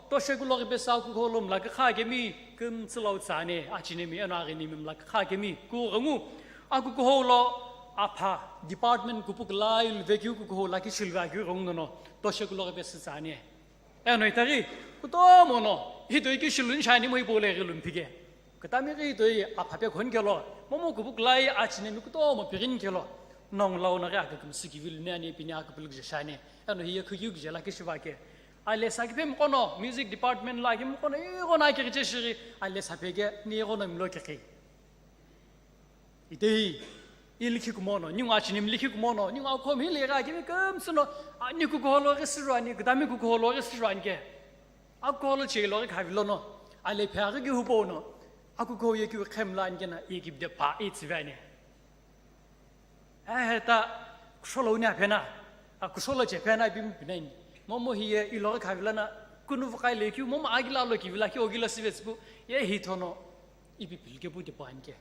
toshe kuloghi pesü akukuhou lo mlakükha kemi kümtsü lau tsa ani, achinemi eno aghinimi mlakükha kemi kughengu. Akukuhou lo apha department kupukula ilu vekeu kukuhou lakhi shilu va keu ghenguno no toshe kuloghi pesü tsa ani. Eno itaghi kutomo no, hi toi keu shiluni shani mo hipau lo ighi lumphike. Kutami ghi hi toi apha pe khoni kelo, momu kupukulai achinemi kutomo pighini kelo, nongu lau no ghi akükümsü kivi luni ani, pini aküpülü kije shani. Eno hiye khukeu kije lakhi shiva ke. Ale sa kiphemu qono, music department lo akemu qono, ighono akighi che shighi, ale sa pe ke, ni ighono mlo kikhi. Itehi, i likhi kumono, ningu achinemi likhi kumono, ningu akhomi hi ligha kemi kümsü no, a, ni kukuhou lo ghi sirwani, kutami kukuhou lo ghi sirwani ke. Akukuhou lo chei lo ghi khavi lono, ale pheghi keu hupo no, akukuhou ye keu khemla ani kena, ye kibde pa, i tsivi ani. Ehe ta, kusholo uni aphena, a, kusholo che phena ipi mipinani. Momu hiye, i lo ghi khavi lana, kunu vukai le keu, momu agila lo kivi lakhi, ogila sive tsipu, ye hi thono, ipi pilike pu de pa ani ke.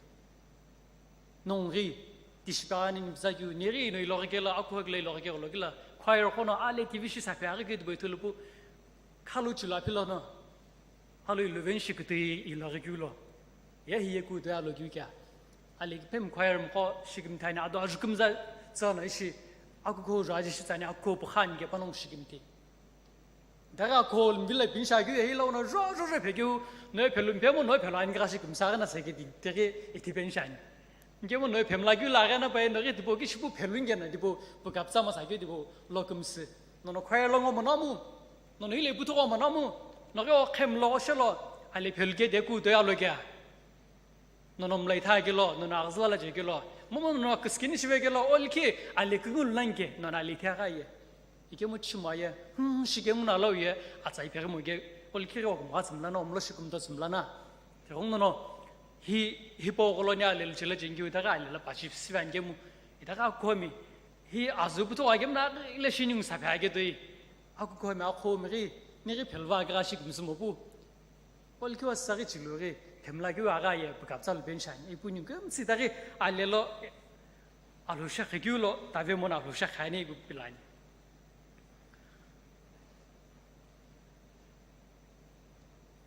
Nongu ghi, tishi pe ani ni püza keu, nighi ino iloghi kelo, akuhou kelo iloghi kelo kila, choir qono ale kivi shi sa pe aghi keu tipau ithulu pu, khalu chilo aphi lono, alu ilu venshi kutui iloghi keu lo. Ye hiye kutui alo keu kea. Ale kiphemu choir mqo shikimthi ani, ado ajukümza tsano ishi, akukuhou jo aji shi tsani, akukuhou pukha ani ke panongu shikimthi. Daga khol mvila pinsha keu, hei lau no jo jo jo phekeu, no phelu mphemo, no phelu ani kashi kumsa gana seke di, teke iti penshani. Nkemo no phemla keu la gana pa no ghi tipo ki shipu phelu ngena tipo, pu kapsa masa keu tipo, lo kumsi. No no khwai lo ngo monamu, no no ile putu ngo monamu, no ghi o khem lo shelo, ale phelu ke de ku to ya lo kya. Nono mlai tha kelo, nono aghazala je kelo, momo nono kiskini shive kelo, olki ale kungul lanke, nono ale thia gha ye. Ikemu chimo ye, hmm, shikemu na lo ye, atsa ipeghi mo ge, olki ro kumgha tsumlana, omlo shikumto tsumlana. Terong nono, hi, hipau gholo ni ale luchela jengeu ta gha ale la pachi sivan gemu. Ita gha komi, hi azu puto wa gemu na, ile shining sa pha ge toi. Aku komi akhomi ghi, ni ghi phelva gha shik msimo pu. Olkiwa saghi chilughi, themla keu agha ye pukaptsa lupenshani, ipu ningu kümtsü itaghi alelo, alhusha khekeu lo, tave mona alhusha khani ipu pilani.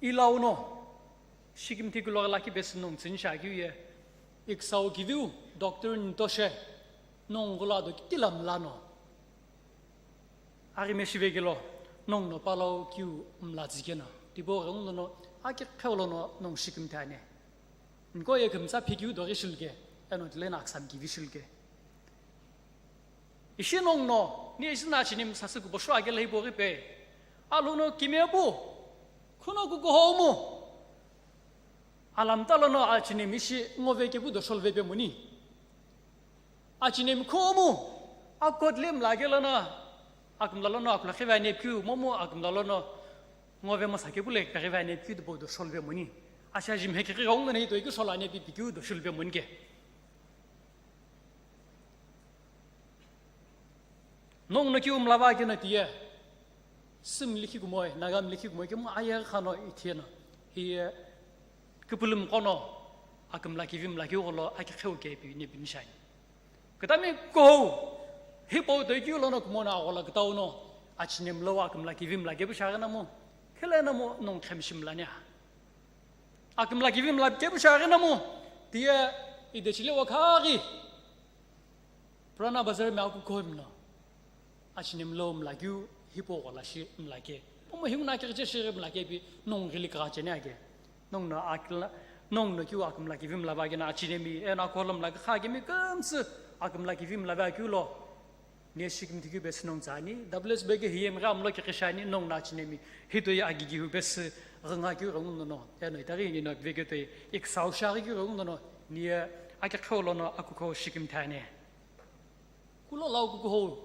Ilau no, shikimthi kulo lakhi besi nung tsinsha keu ye, iksau kiviu, doctor nitoshe, nung gula do kitila mlano. Aghi meshive kelo, nong no palau kiu mla tsikena, tipau ghengu lono, aki kheu lono nong shikimthi ani. Nko ye kümtsa phikiu doghi shilke, eno tile na aksam kivi shilke. Ishi nong no, ni ishi na chini msasü kubo shua kela hipau ghi pe. Alu no kime pu, khuno kukuhou mu. Alamta lono achinemi ishi ngove kepu doshol vepe muni. Achinemi khomu, akot le mlage lono, akümla lono akula kheve anepkiu, momu akümla lono, ngove masa kepu le kheve anepkiu tipau doshol ve muni. Asha jimhe kekhe ghaung lono ito ikishol anepi pikiu doshol ve muni ke. Nong no kiu mlava keno tiye, süm likhi kumoe, Naga mlikhi kumoe, kemu aye khano itheno, hiye, küpülüm qono, akümla kivi mla kiu gholo, aki kheu ke pi ne pinishani. Kutami kohou, hipau toi kiu lono kumono aghola kutau no, achinem lo akümla kivi mla kepu shaghi namu, khele namu nong khemshi mlania. Akümla kivi mla kepu shaghi namu, tiye, idechile wakhaghi. Purana Bazar mi aku kohimno, achinem lo mla kiu, hipau ghola shi mla ke. Pomo himna ke che shi mla ke pi, nong ghili ka chene ake. Nong no akla, nong no kiu akümla kivi mla ba ke na achinemi, eno akolo mla kha kemi kümtsü, akümla kivi mla ba kiu lo. Ne shikimthi kiu besi nong tsani, W S B ke hiyem gha mlo ke kishani, nong no achinemi, hitoi agigi hu besi, ghanga kiu ghangu no no, eno itaghi ni no veke toi, iksau shaghi kiu ghangu no no, niye, ake kholo no, aku kho shikimthi ani. Kulo lau kukuhou.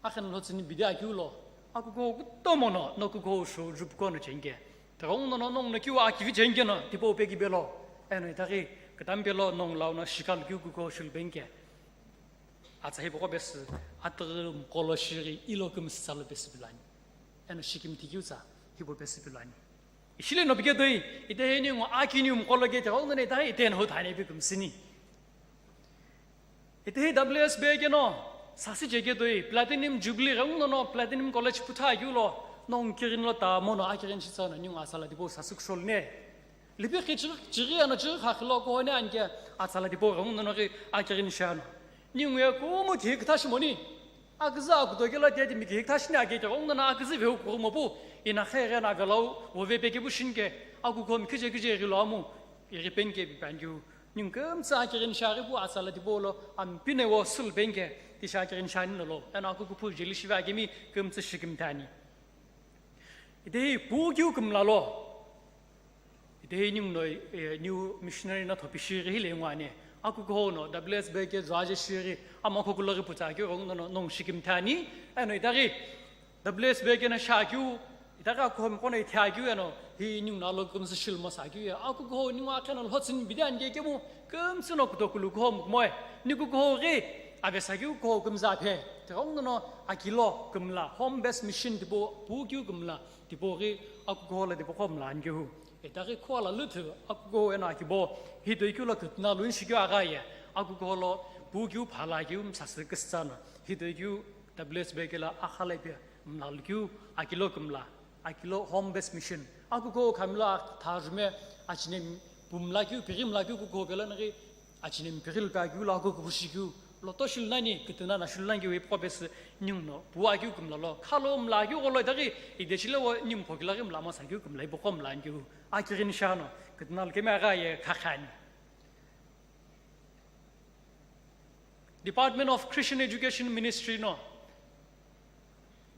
Akhen lo tsini bidi akiu lo. Akukuhou kutomo no, no kukuhou shu jupuko no chenge. Terong no no nong no kiu akivi chenge no, tipau pe kibelo. Eno itaghi, kutam pelo nong lau no shikal kiu kukuhou shul benge. Atsa hipau ko besi, ataghi mkolo shiri ilo kümsü tsalo besi bilani. Eno shikimthi kiu tsa, hipau besi bilani. Ishile no pike toi, ite he ningu akiniu mkolo ke te gong ne ta ite no thane bi kumsini. Ite he W S B ke no, sasi je ke toi, Platinum Jubilee gong no no, Platinum College putha yu lo, nong kirin lo ta mo no akirin shi tsana ningu asala dibo sasuk sol ne. Libi ki chiri, chiri ano chiri khakhi lo ko ne anke asala dibo gong no no ki akirin shano. Ningu ya kumu ki ktashi moni. Aküzü akuto kelo tete mi kihik tashini ake te gong nana aküzü veu kurumo pu, ina khe ghe na galau, vove pe ke pu shinke, aku kom kije kije ri lo amu, iri pen ke pi pan ju, ning kümtsü akirin shari pu atsala di bolo, am pine wo sul pen ke, ti shakirin shani no lo, ena aku kupu jeli shiva ake mi kümtsü shikim tani. Ite hi pu kiu kümla lo. Ite hi ningu no, eh, new missionary na thopi shiri hi le ngwane. Aku ko no W S B ke zwa je shiri, ama ko kulo ri puta kiu gong no, no, nong shikim tani. Eno ita ri W S B ke na sha kiu, ita ka ko ko no ita kiu eno, hi ningu na lo kümtsü shil mo sa kiu ya. Aku ko ningu akhe no lhotsin bidan ke ke mu, kümtsü no kuto kulu ko mo e. Ni ku ko ri, Ave sakiu ko kümza phe, te gong no akilo kümla, home based mission tipo, pu kiu kümla, tipo ghi akuko la tipo ko mla angehu. Eta ghi ko la luthu, akuko ena akibo, hi doi kiu la kutna lun shikyo aga ye, akuko lo pu kiu phala kiu msasü kistana, hi doi kiu W S B ke la akhala pia, mla lu kiu akilo kümla, akilo home based mission. Akuko khamla thajume, achine pumla kiu, pirimla kiu kuko pela naghi, Achine mpighi lupe akeu lo akuku pushi keu, loto shulu nani, kituna na shulu nani keu ipuqo pesü ningu no, pu akeu kümla lo, khalo mla akeu gholo itaghi, ideshile wo ningu phokila ghi mla masa keu kümla ipuqo mla ani keu, akighi ni shano, kituna lo kemi agha ye khakhani. Department of Christian Education Ministry no,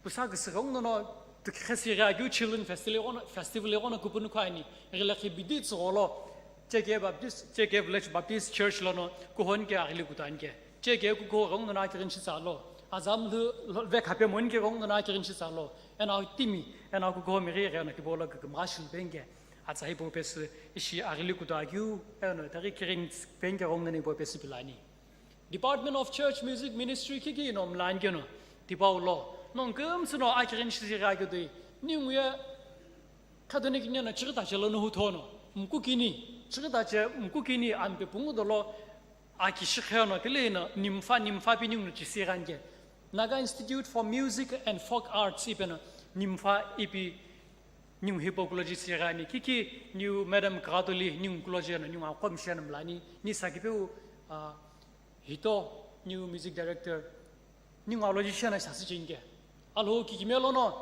Pusa küsü ghenguno no, tükükhesi ghi akeu Children Festival ighono, festival ighono kupunu khuani, ighi lakhi bidi tsügholo, Cheke Baptist, Cheke Village Baptist Church lono, kuhon ke aghili kutuani ke. Cheke kuko ghenguno no akirin shitsa lo, azam lu, lo, ve khape moni ke ghenguno no akirin shitsa lo, ena timi, ena kuko mighi ghi ena kibolo kükümgha shilupeni ke, atsa hipau pesü ishi aghili kutu akeu, eno itaghi kirin peni ke ghenguno no hipau pesü pilani. Department of Church Music Ministry kiki no mla ani keno, tipau lo, nongu kümtsü no akirin shizighi akeu toi, ningu ye Catholic nino chighi tache lono huthono, mkukini, chighi tache mkukini ampe pungu dolo, aki shikhe no, kile no, NIMFA, NIMFA pi ningu no chisighi ani ke. Naga Institute for Music and Folk Arts ipe no, NIMFA ipi ningu hipau kulo chisighi ani, kiki ningu Madam Kaghatoli ningu kulo cheno, ningu aqo misheno mlani, ni sakipeu, ah, Hito, new music director, ningu aloji shena sasü chinke. Alho kikime lono,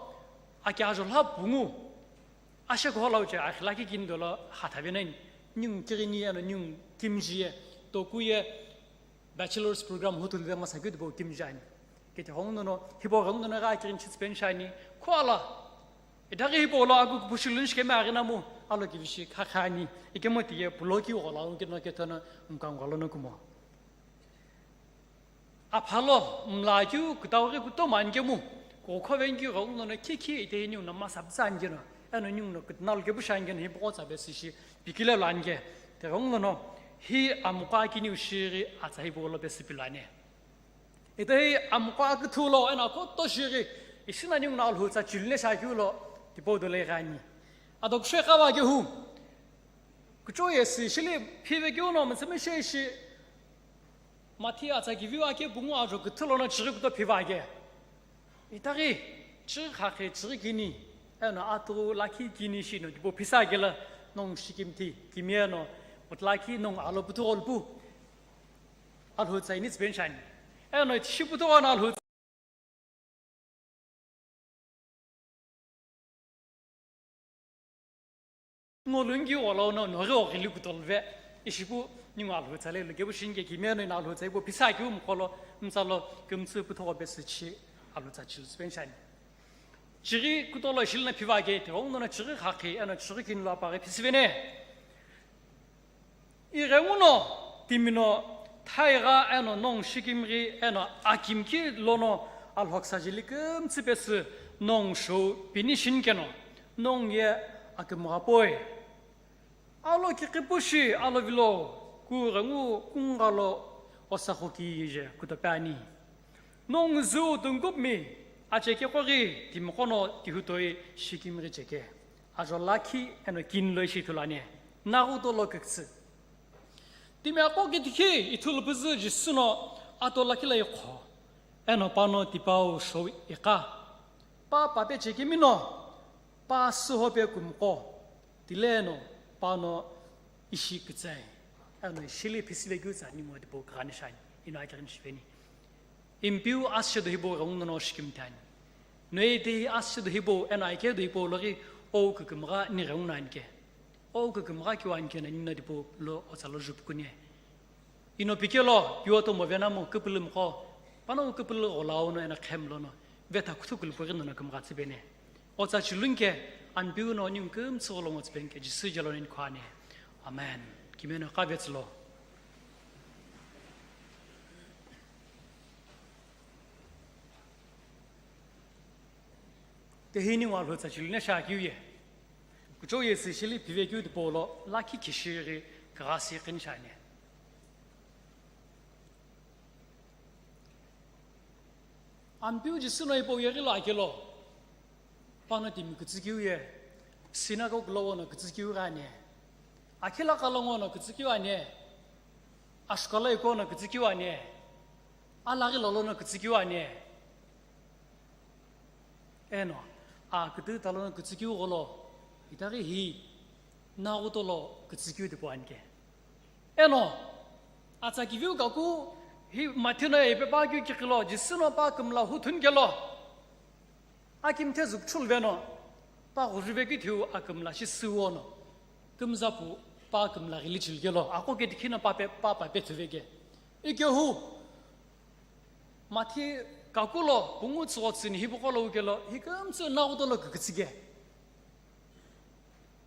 aki ajo lha pungu. Ashe ko hala uche, akhila ki kin dolo hathabe nani. Ningu kirini ano, ningu kimji ye, toku ye, bachelor's program hutul de masa good bo kimji ani. Kete hong no no, hibo hong no no ga kirin chit pen shani. Ko ala, itaghi hibo lo aku pushilun shike me agina mu, alo ki vishi khakhani. Ike mo tiye pulo ki ola, unke no keto no, mkang golo no kumo. Aphalo, mla keu, kutau ghi kutomo ani kemu, kokho veni keu ghenguno no khikhi ite hi ningu no masa pütsa ani keno, eno ningu no kutna lo kepu shi ani keno, hi poko tsa pesü shi, pikile lo ani ke, te ghenguno no, hi amuqo akiniu shiri atsa hi polo pesü pilani. Ite hi amuqo aküthu lo, eno koto shiri, ishi na ningu no alhu tsa chilne shi akeu lo, tipau dolo ighani. Ado kushwe kawa kehu, kucho yesi, shili phive keu no, mütsümi shi ishi, Mathi atsa kiviu ake pungu ajo küthü lono chighi kuto phiva ake. Itaghi, chighi khakhe, chighi kini, eno atu lakhi kini shino, tipo phisa kela nongu shikimthi, kimi eno, utlakhi nongu alo putu olupu. Alhu tsa ini tsben shani. Eno shi putu ono alhu Ngo lungi wala ono nori ogili kutolve. Ishipu ningu alhu tsale lukepu shinke kimeno ina alhu tsaipu pisa kiu mukolo mtsalo kümtsü puthoko pesü chi alhu tsa chilu spenshani. Chiri kutolo ishilina phiva ke te gong nono chiri khakhi eno chiri kinlo apaghi phisivene. Ighenguno, timino, thaiga eno nongu shikimghi eno akimki lono alhoksa jeli kümtsü pesü nongu shou pini shinikeno, nongu ye akimgha poi. Alo kiqipushi, alo vilo, kughengu kungalo osakho kije kutope ani. Nongu zü tungkupmi, acheke qoghi, timiqono tihutoi shikimghi cheke. Ajo lakhi eno kini lo ishi ithulu ani. Naghuto lo kükütsü. Timi aqo kitikhi ithulu püzü Jisü no ato lakhi lo iqho. Eno pano tipau shou iqa. Pa pape chekemi no, pa sühope kümqo. Tile no, pano ishi kütsai. Eno shili phisile keu tsa ningu tipau kagani shani. Ino akigani shiveni. Impiu asüchedo hipau ghenguno no shikimtani. Noye tihi asüchedo hipau eno aikedo hipau loghi ou kükümgha ni ghenguno anike. Ou kükümgha kiu anike na nino tipau lo otsa lo jupukuni. Ino pikelo, piu oto movenamu küpülümqo, panongu küpülü gholo no eno khemlono, vetha kuthu kulupughi nono kümgha tsüpeni. Otsa chilunke, Ampeu no ningu kümtsü gholo ngo tsüpenike, Jisü jelo nini khuani. Amen. Kimeno kavetsülo. Tehi ningu Alhou tsa chiluni shakeu ye. Kuchou ye sü shili pivekeu tipau lo, lakhi kishiri kagasi kini shani. Ampeu Jisü no hipau yeghi lo akelo, pano timi kütsükeu ye, synagogue lo wono kütsükeu ghi ani, akhila kalo ngono kütsükeu ani, ashukalo ikono kütsükeu ani, alaghi lolono kütsükeu ani. Eno, a kütü talono kütsükeu gholo, itaghi hi, naghuto lo kütsükeu tipau anike. Eno, atsa kiviu kaku hi Matthew no ipe pa keu kiqilo, Jisü no pa kümla hu thun kelo. Akimthe züpchul veno, pa ghujuvekeu thiu akümla shi süwono. Kümzapu pa kümla ghili chil kelo, aqo kitikhi no pa pe, pa pape thuveke. Ikehu, Matthew kaku lo, pungu tsügho tsüni hipu gholo wukelo, hi kümtsü naghuto lo kükütsüke.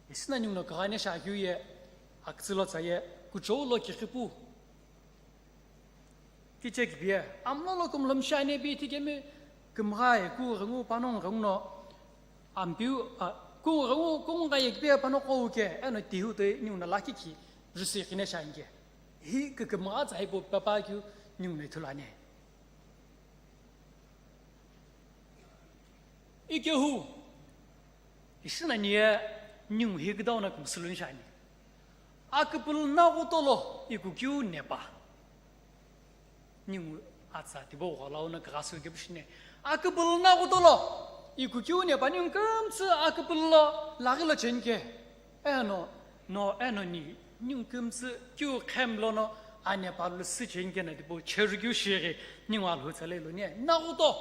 Isina ninguno kagani shakeu ye, akütsü lo tsa ye, kuchou lo kiqipu. Kichekipie, amlo lo kümlhom shani pi ithi kemi kümgha ye, ku ghengu panongu ghenguno, Ampeu, a, ku ghengu kümgha ye kipie pano qo wuke, eno tihu toi ninguno lakhi ki, jusi kine shanike. Hi kükümgha tsa hipau papa keu ninguno ithulu ani. Ikehu, isina niye ningu hi küdau no kümsüluni shani. Aküpülü naghuto lo ikukeu nepa. Ningu atsa tipau gholau no kaghasu kepu shine. Aküpülü naghuto lo ikukeu nepa ningu kümtsü aküpülü lo laghi lo chenike. Eno, no, eno ni, ningu kümtsü keu khemlono, ane palu sü chenike na tipau cheru keu shighi, ningu Alhou tsa lelo ni, naghuto,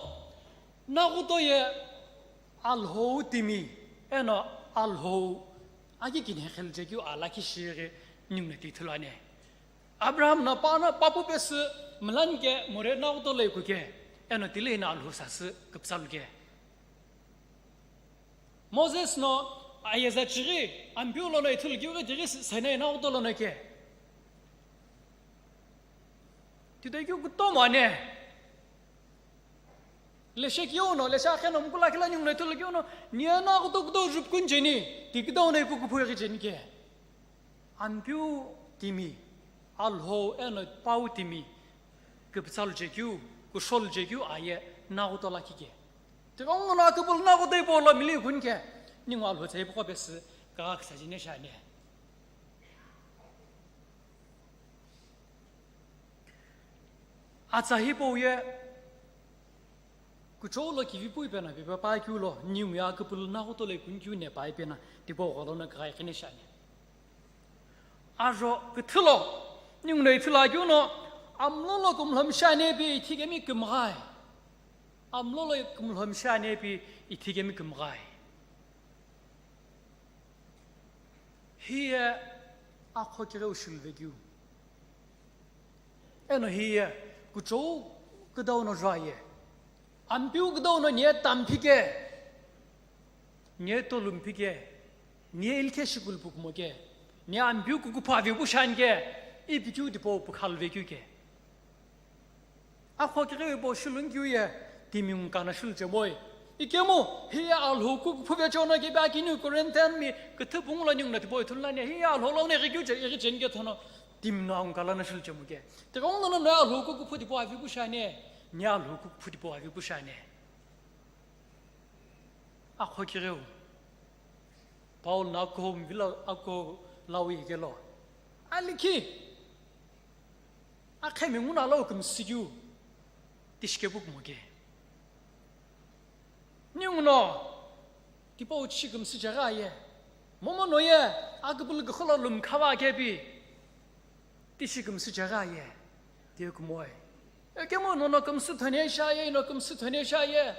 naghuto ye Alhou timi, eno Alhou, aki kinhe khel chekeu alakhi shighi, ningu na ti ithulu ani. Abraham no pa no papu pesü, mlanike, more naghuto lo ikuke, eno tile ino Alhou sasü küpsaluke. Moses no ayeza chighi, Ampeu lono ithulu keu ghi tighi Sinai naghuto lono ke. Titoi keu kutomo ani. Leshe keu no, leshe akhe no mkula kila ningu no ithulu keu no, niye naghuto kudo jupukuni cheni, ti kudo no ipu kuphu ghi chenike. Ampeu timi, Alhou eno pau timi, küpütsalu chekeu, kusholu chekeu aye, naghuto lakhi ke. Tighenguno aküpülü naghuto hipau lo mili kunike, ningu Alhou tsa hipau pesü, kagha küsa jine shani. Atsa hipau ye, kuchou lo kivipu ipe na, pipe pa keu lo, ningu ye aküpülü naghuto lo ikunikeu nepa ipe na, tipau gholo no kagha iqine shani. Ajo küthü lo, ningu no ithulu akeu no, amlo lo kümlhom shani pi ithi kemi kümghai. Amlo lo kümlhom shani pi ithi kemi kümghai. Hiye akho kire ushulvekeu. Eno hiye kuchou küdau no juaye. Ampeu küdau no niye tamphike. Niye tolumphike. Niye ilkhe shikul pukumoke. Niye Ampeu kukuphu avipu shanike. Ipi keu tipau pukhalvekeu ke. Akho kighiu ipo shiluni keu ye, timi ngukana shilu chemoi. Ikemu, hiye Alhou kukuphu vecheono kepe akiniu Corinthian mi küthü pungu lo ningu no tipau ithulu lani, hiye Alhou lo ne ighi keu che, ighi cheni ke thono, timi no angukala no shilu chemu ke. Tighenguno no Alhou kukuphu tipau avipu shani, ni Alhou kukuphu tipau avipu shani. Akho kighiu. Paul no akuho mvilo akuho lawi kelo. Alikhi. Akhemi nguna lo kümsü keu. Tishikepu kumoke. Ninguno. Tipau chishi kümsü jaga ye. Momo no ye. Aküpülü kükhülo lum khawa kepi. Tishi kümsü jaga ye. Tiye kumoi. Ekemu nono kümsü thone sha ye, no kümsü thone sha ye.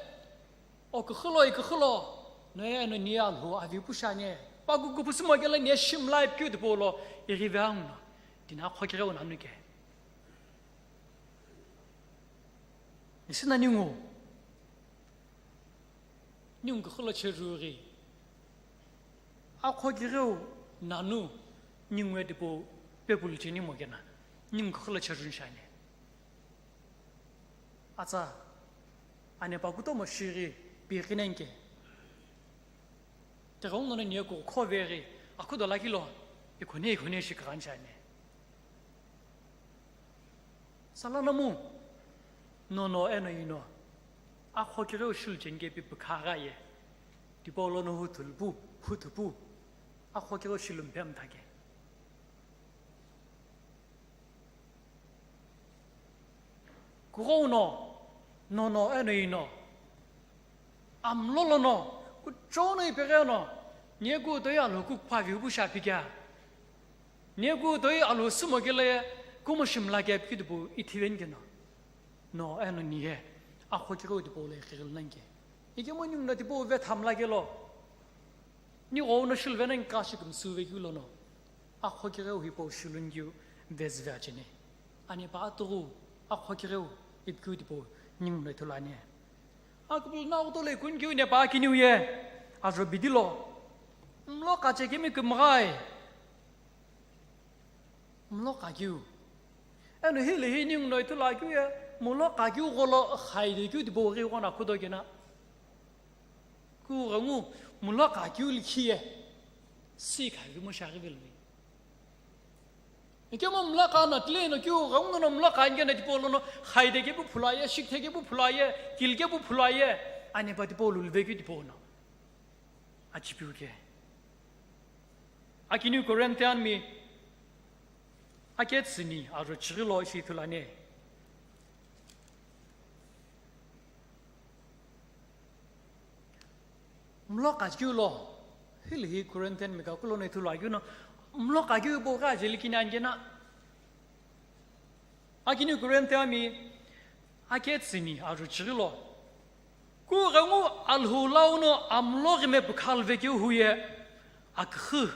O kükhülo, i kükhülo, no ye no ni alhu avi pushane. Paku kupusu mo kela ni shimla ipkeu tipolo, i rive angno. Tina khokire unanuke. Nisina ningu. Ningu kükhülo cheruri. Akhokireu nanu ningu etipo pepulu cheni mo kena. Ningu kükhülo cherun shane. Atsa, ane pa kutomo shiri pi kinenke. Tegong nono niye ku khoveri, akhudo lakilo, ikhone ikhone shi kaganchane. Sala namu, nono eno ino, akhokireu shilu chenge pi pkhara ye, tipolo no hutulpu, hutupu, akhokireu shilu mpem thake. Kughou no, nono eno ino. Amlo lono, kuchou no ipeghi no, niye ku toi alhu kukphaviu pu shapi kya? Niye ku toi alhu sumo kele, kumo shimla kya pi kidipu ithiven keno. No eno niye, akhokireu tipau le khigil nanke. Ikemo ningu no tipau ve thamla kelo. Nighou no shilve nani kashi kümsüve keu lono. Akhokireu hipau shilun keu vezüve acheni. Ani pa atughu akhokireu ipkeu tipau ningu no ithulu ani. Akupulu na auto le kun keu ne pa akiniu ye. Ajo bidilo. Mlo kachekemi kümghai. Mlo kakeu. Eno hile hi ningu no ithulu akeu ye. Mlo kakeu gholo khaide keu tipau ghi ghona khudo kena. Kughengu mlo kakeu likhiye, si khavimu shaghi velmi. Ikemu mlo ka na tile no kughengu no mlo ka inge na tipolo no, khaide kepu phulaye, shikte kepu phulaye, kil kepu phulaye, ane pa tipolo luve keu tipolo no. Achipiu ke. Akiniu Corinthian mi, aketsüni, aro chirilo ishi ithulu ani. Mlo kakeu lo, hili hi Corinthian mi kakulo no ithulu akeu no, mlo kakeu bo ka jeli kini angena. Akiniu Corinthian mi, aketsüni, aro chirilo. Kughengu alhu launo amlo ghime pukhalve keu huye, akhu.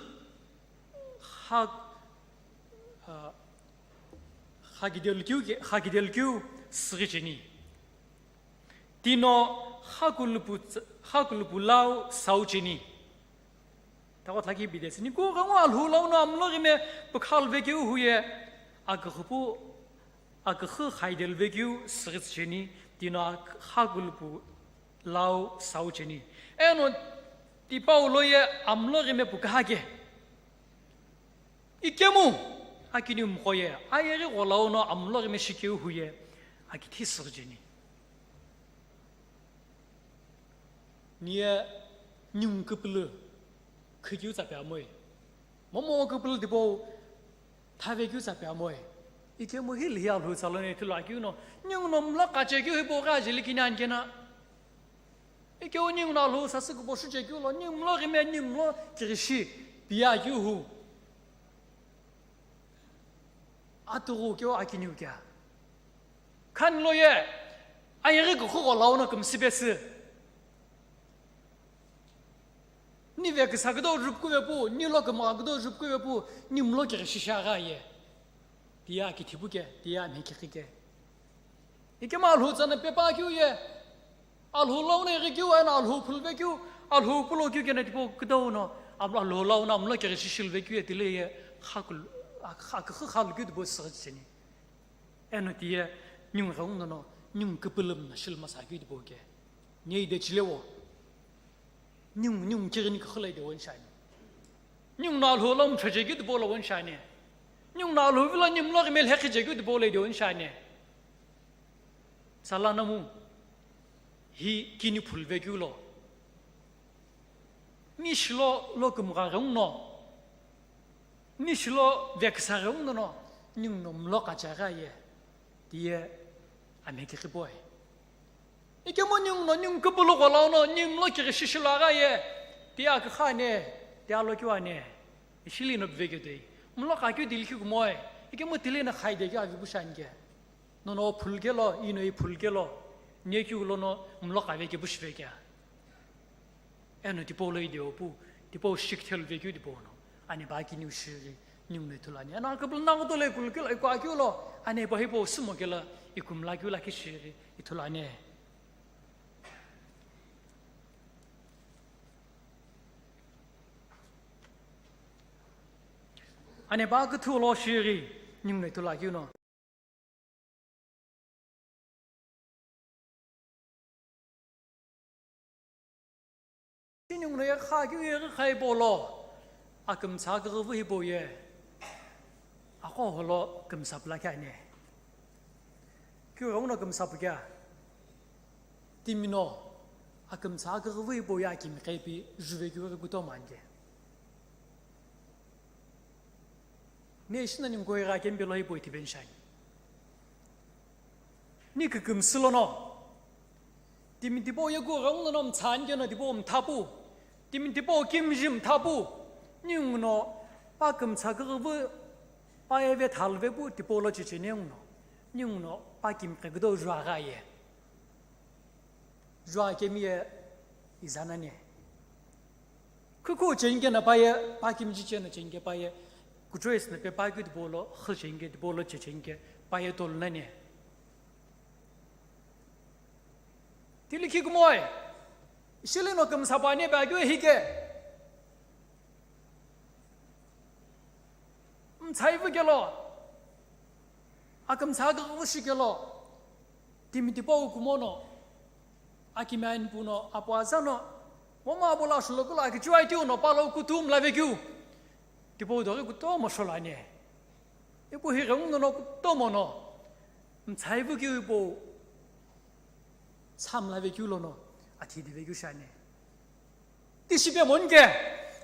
Kha, ah, khakidel keu ke, khakidel keu sighi cheni. Tino khakulupu ts-, khakulupu lau sau cheni. Tako thaki bidesini kughengu alhu launo amlo ghime pukhalve keu huye. Akhupu, akhu khaidelve keu sighi cheni. Tino khakulupu lau sau cheni. Eno tipau loye amlo ghime pukahake. Ikemu, akiniu mkhoye, ayeghi gholauno amlo ghime shikeu huye, akithi sirjeni. Niye ningu küpülü khikeu tsa pe amoe. Momo küpülü tipau thave keu tsa pe amoe. Ikemu hili hi alhu tsa lono ithulu akeu no, ningu no mlo kache keu hipau ghi ajeli kini ankena. Ikeu ningu no alhu sasü kubo shu chekeu lo, ningu mlo ghime, ningu mlo kirishi, piya keu hu. Atughu keu akiniu kea. Khani lo ye, ayeghi kukhu gholauno kümsü pesü. Ni ve küsa küdo rupku vepu, ni lo kümgha küdo rupku vepu, ningu mlo kirishi shagha ye. Tiye akithipu ke, tiye amhekikhi ke. Ikemu alhu tsana pepa keu ye. Alhu lono ighi keu, eno alhu phulve keu, alhu pulo keu kena tipau küdauno, am-, alhu lono amlo kirishi shilve keu ye tile ye, khakul-, ak-, ak-, khalu keu tipau sirjeni. Eno tiye, ningu ghenguno, ningu küpülü mna shilmasa keu tipau ke. Niye ide chilewo. Ningu, ningu kighini kükhülo ide wenshaani. Ningu no alhu lo mthoje keu tipau lo wenshaani. Ningu no alhu vilo ningu mlo ghime lhekhije keu tipau lo ide wenshaani. Sala namu, hi kini phulve keu lo. Ni shilo lo kümgha ghenguno, ni shilo veksa ghenguno, ninguno mlo qacha gha ye, tiye amhekighi poi. Ikemu ninguno ningu kupulu gholono, ningu mlo kighi shishilo agha ye, tiye akükhane, tiye alokiwane, ishili no biveketoi. Mlo qakeu dilikhi kumoe, ikemu tili no khaide keu avi pushani ke. Nono phulukelo, ino iphulukelo, niekeu lono mlo qave ke pushivekea. Eno tipau lo ideo pu, tipau shikithelu vekeu tipau no. Ane pa kiniu shiri, ninguno ithulu ani. Eno akapulu nangu tole kulukelo, iku akeu lo, ane pa hipau sumo kelo, ikumla keu lakhi shiri, ithulu ani. Ane pa kuthu lo shiri, ninguno ithulu akeu no. Ninguno ye kha keu ye kha hipau lo, akümsa kughuvu hipau ye, aqo holo kümsa pula kea ne. Keu ghenguno kümsa pu kea. Timi no, akümsa kughuvu hipau ye akimi qepi, juve keu kutomo ani ke. Ne ishi na ningu koi gha kemi pelo hipau ithipeni shani. Ni kükümsü lono. Timi tipau ye kughenguno mtsani keno tipau mthapu. Timi tipau kimiji mthapu. Ninguno pa kümsa kughuvu pa ye vethalu vepu tipau lo checheni nguno. Ninguno pa kimi qeküdo juagha ye. Jua kemi ye izanane. Khuku cheni keno pa ye, pa kimiji cheno cheni ke pa ye, kuchoisü no pe pa keu tipau lo, khu cheni ke tipau lo che cheni ke, pa ye tolunane. Tilikhi kumoe, ishili no kümsa pa ne pa keu hike. Mtsai vukelo, akümsa kughuvu shikelo, timi tipau kumono, akimi ani puno, apu aza no, momu apu lo ashulo kulo akichiu aitiu no, palo kutu mla vekeu, tipau doghi kutomo sholo ani. Ipu hi ghenguno kutomo no, mtsai vukeu ipu, sa mla vekeu lono, athi di vekeu shani. Tishi pe monike,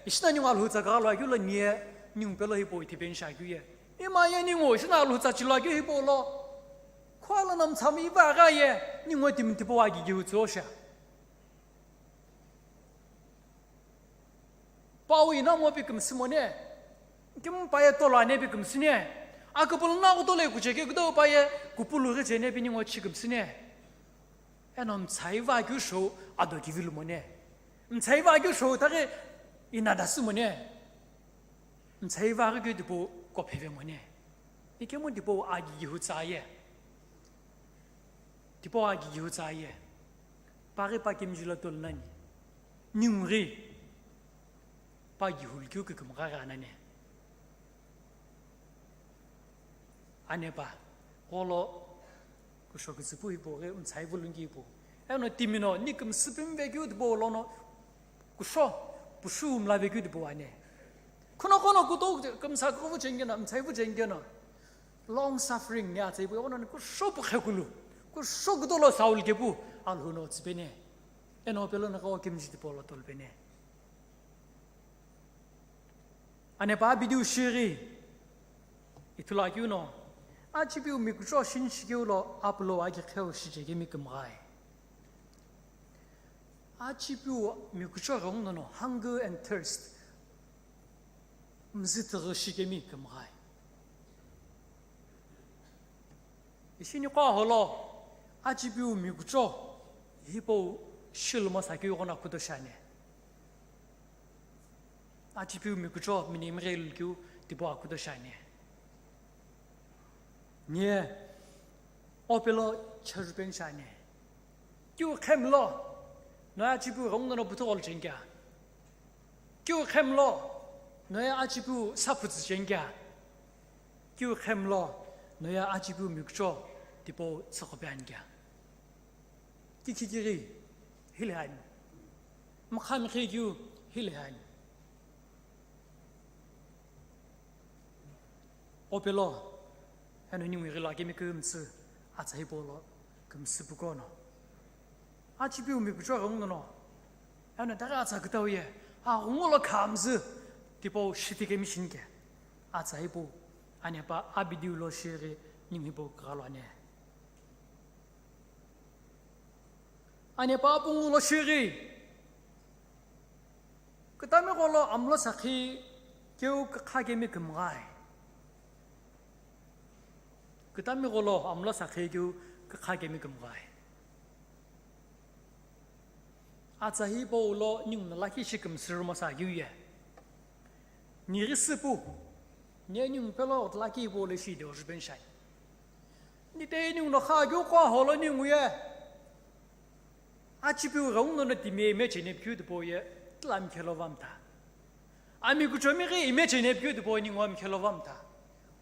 ishi na ningu Alhou tsa kagha lo akeu lo niye, ningu pelo hipau ithipeni shi akeu ye. Ima ye ningu, ishi na Alhou tsa chilo akeu hipau lo. Khua lo na mtsami iva agha ye, ningu timi tipau agigihu tso sha. Pau ina mo pi kümsü mone, kemu pa ye tolo ane pi kümsü ne. Akupulu na kutolo ye kucheke kudo pa ye, kupulu ghi chene pi ningu chi kümsü ne. Eno mtsai va keu shou ado kivilu mone. Mtsai va keu shou taghi inadasü mone. Mtsai va keu tipau kopheve mone. Ikemu tipau agigihu tsa ye. Tipau agigihu tsa ye. Pa ghi pa kimiji lo tolunani. Ningu ghi. Pa gihulu keu kükümgha gha nani. Ane pa, gholo, kusho kütsüpu hipau ghi, mtsai vulungi hipau. Eno timi no, ni kümsü pimve keu tipau lono, kusho, pushu mla ve keu tipau ane. Khuno kono kuto kümsa kuvu chengeno, mtsai vu chengeno. Long suffering ni atsa hipau, ono ni kusho pu khekulu, kusho kuto lo Saul kepu, Alhou no tsipene. Eno pelo no kawa kimji tipau lo tolpene. Ane pa video shiri, ithulu akeu no, achipiu mikucho shin shikeu lo apulo aki kheu shichekemi kümghai. Achipiu mikucho ghenguno no, hunger and thirst, mzütüghü shikemi kümghai. Ishini qo holo, achipiu mikucho, hipau shiluma sakeu ghono akuto shani. Achipiu mikucho, mini imghe lukeu, tipau akuto shani. Nye, opelo church pen shani. Keu khemlo, no achipiu ghenguno no puthugho lo chengkea. Keu khemlo, noye achipiu saputsü chengkea. Keu khemlo, noye achipiu mikucho tipau tsüqhope anikea. Kikhikiri, hile ani. Mkhamkhi keu, hile ani. Opelo, eno ningu ighilo akemi kümsü, atsa hipau lo, kümsü pukono. Achipiu mikucho ghenguno, eno taghi atsa kütau ye, Aghungu lo khamzü tipau shiti kemi shinike. Atsa hipau, anepa abidiu lo shighi ningu hipau kughalu ane. Anepa apungu lo shighi. Kutami gholo amlo sakhi keu kukha kemi kumghai. Kutami gholo amlo sakhi keu kukha kemi kumghai. Atsa hipau lo ningu no lakhi shi kumsü rumo sa keu ye. Nighi süpu, ne ningu pelo lakhi hipau lo shi de ojuben shai. Nite ningu no kha keu kua holo ningu ye. Achipiu ghenguno no timi imecheni pukeu tipau ye, tila mkhelo vamta. Ami kuchomi ghi imecheni pukeu tipau ningu mkhelo vamta.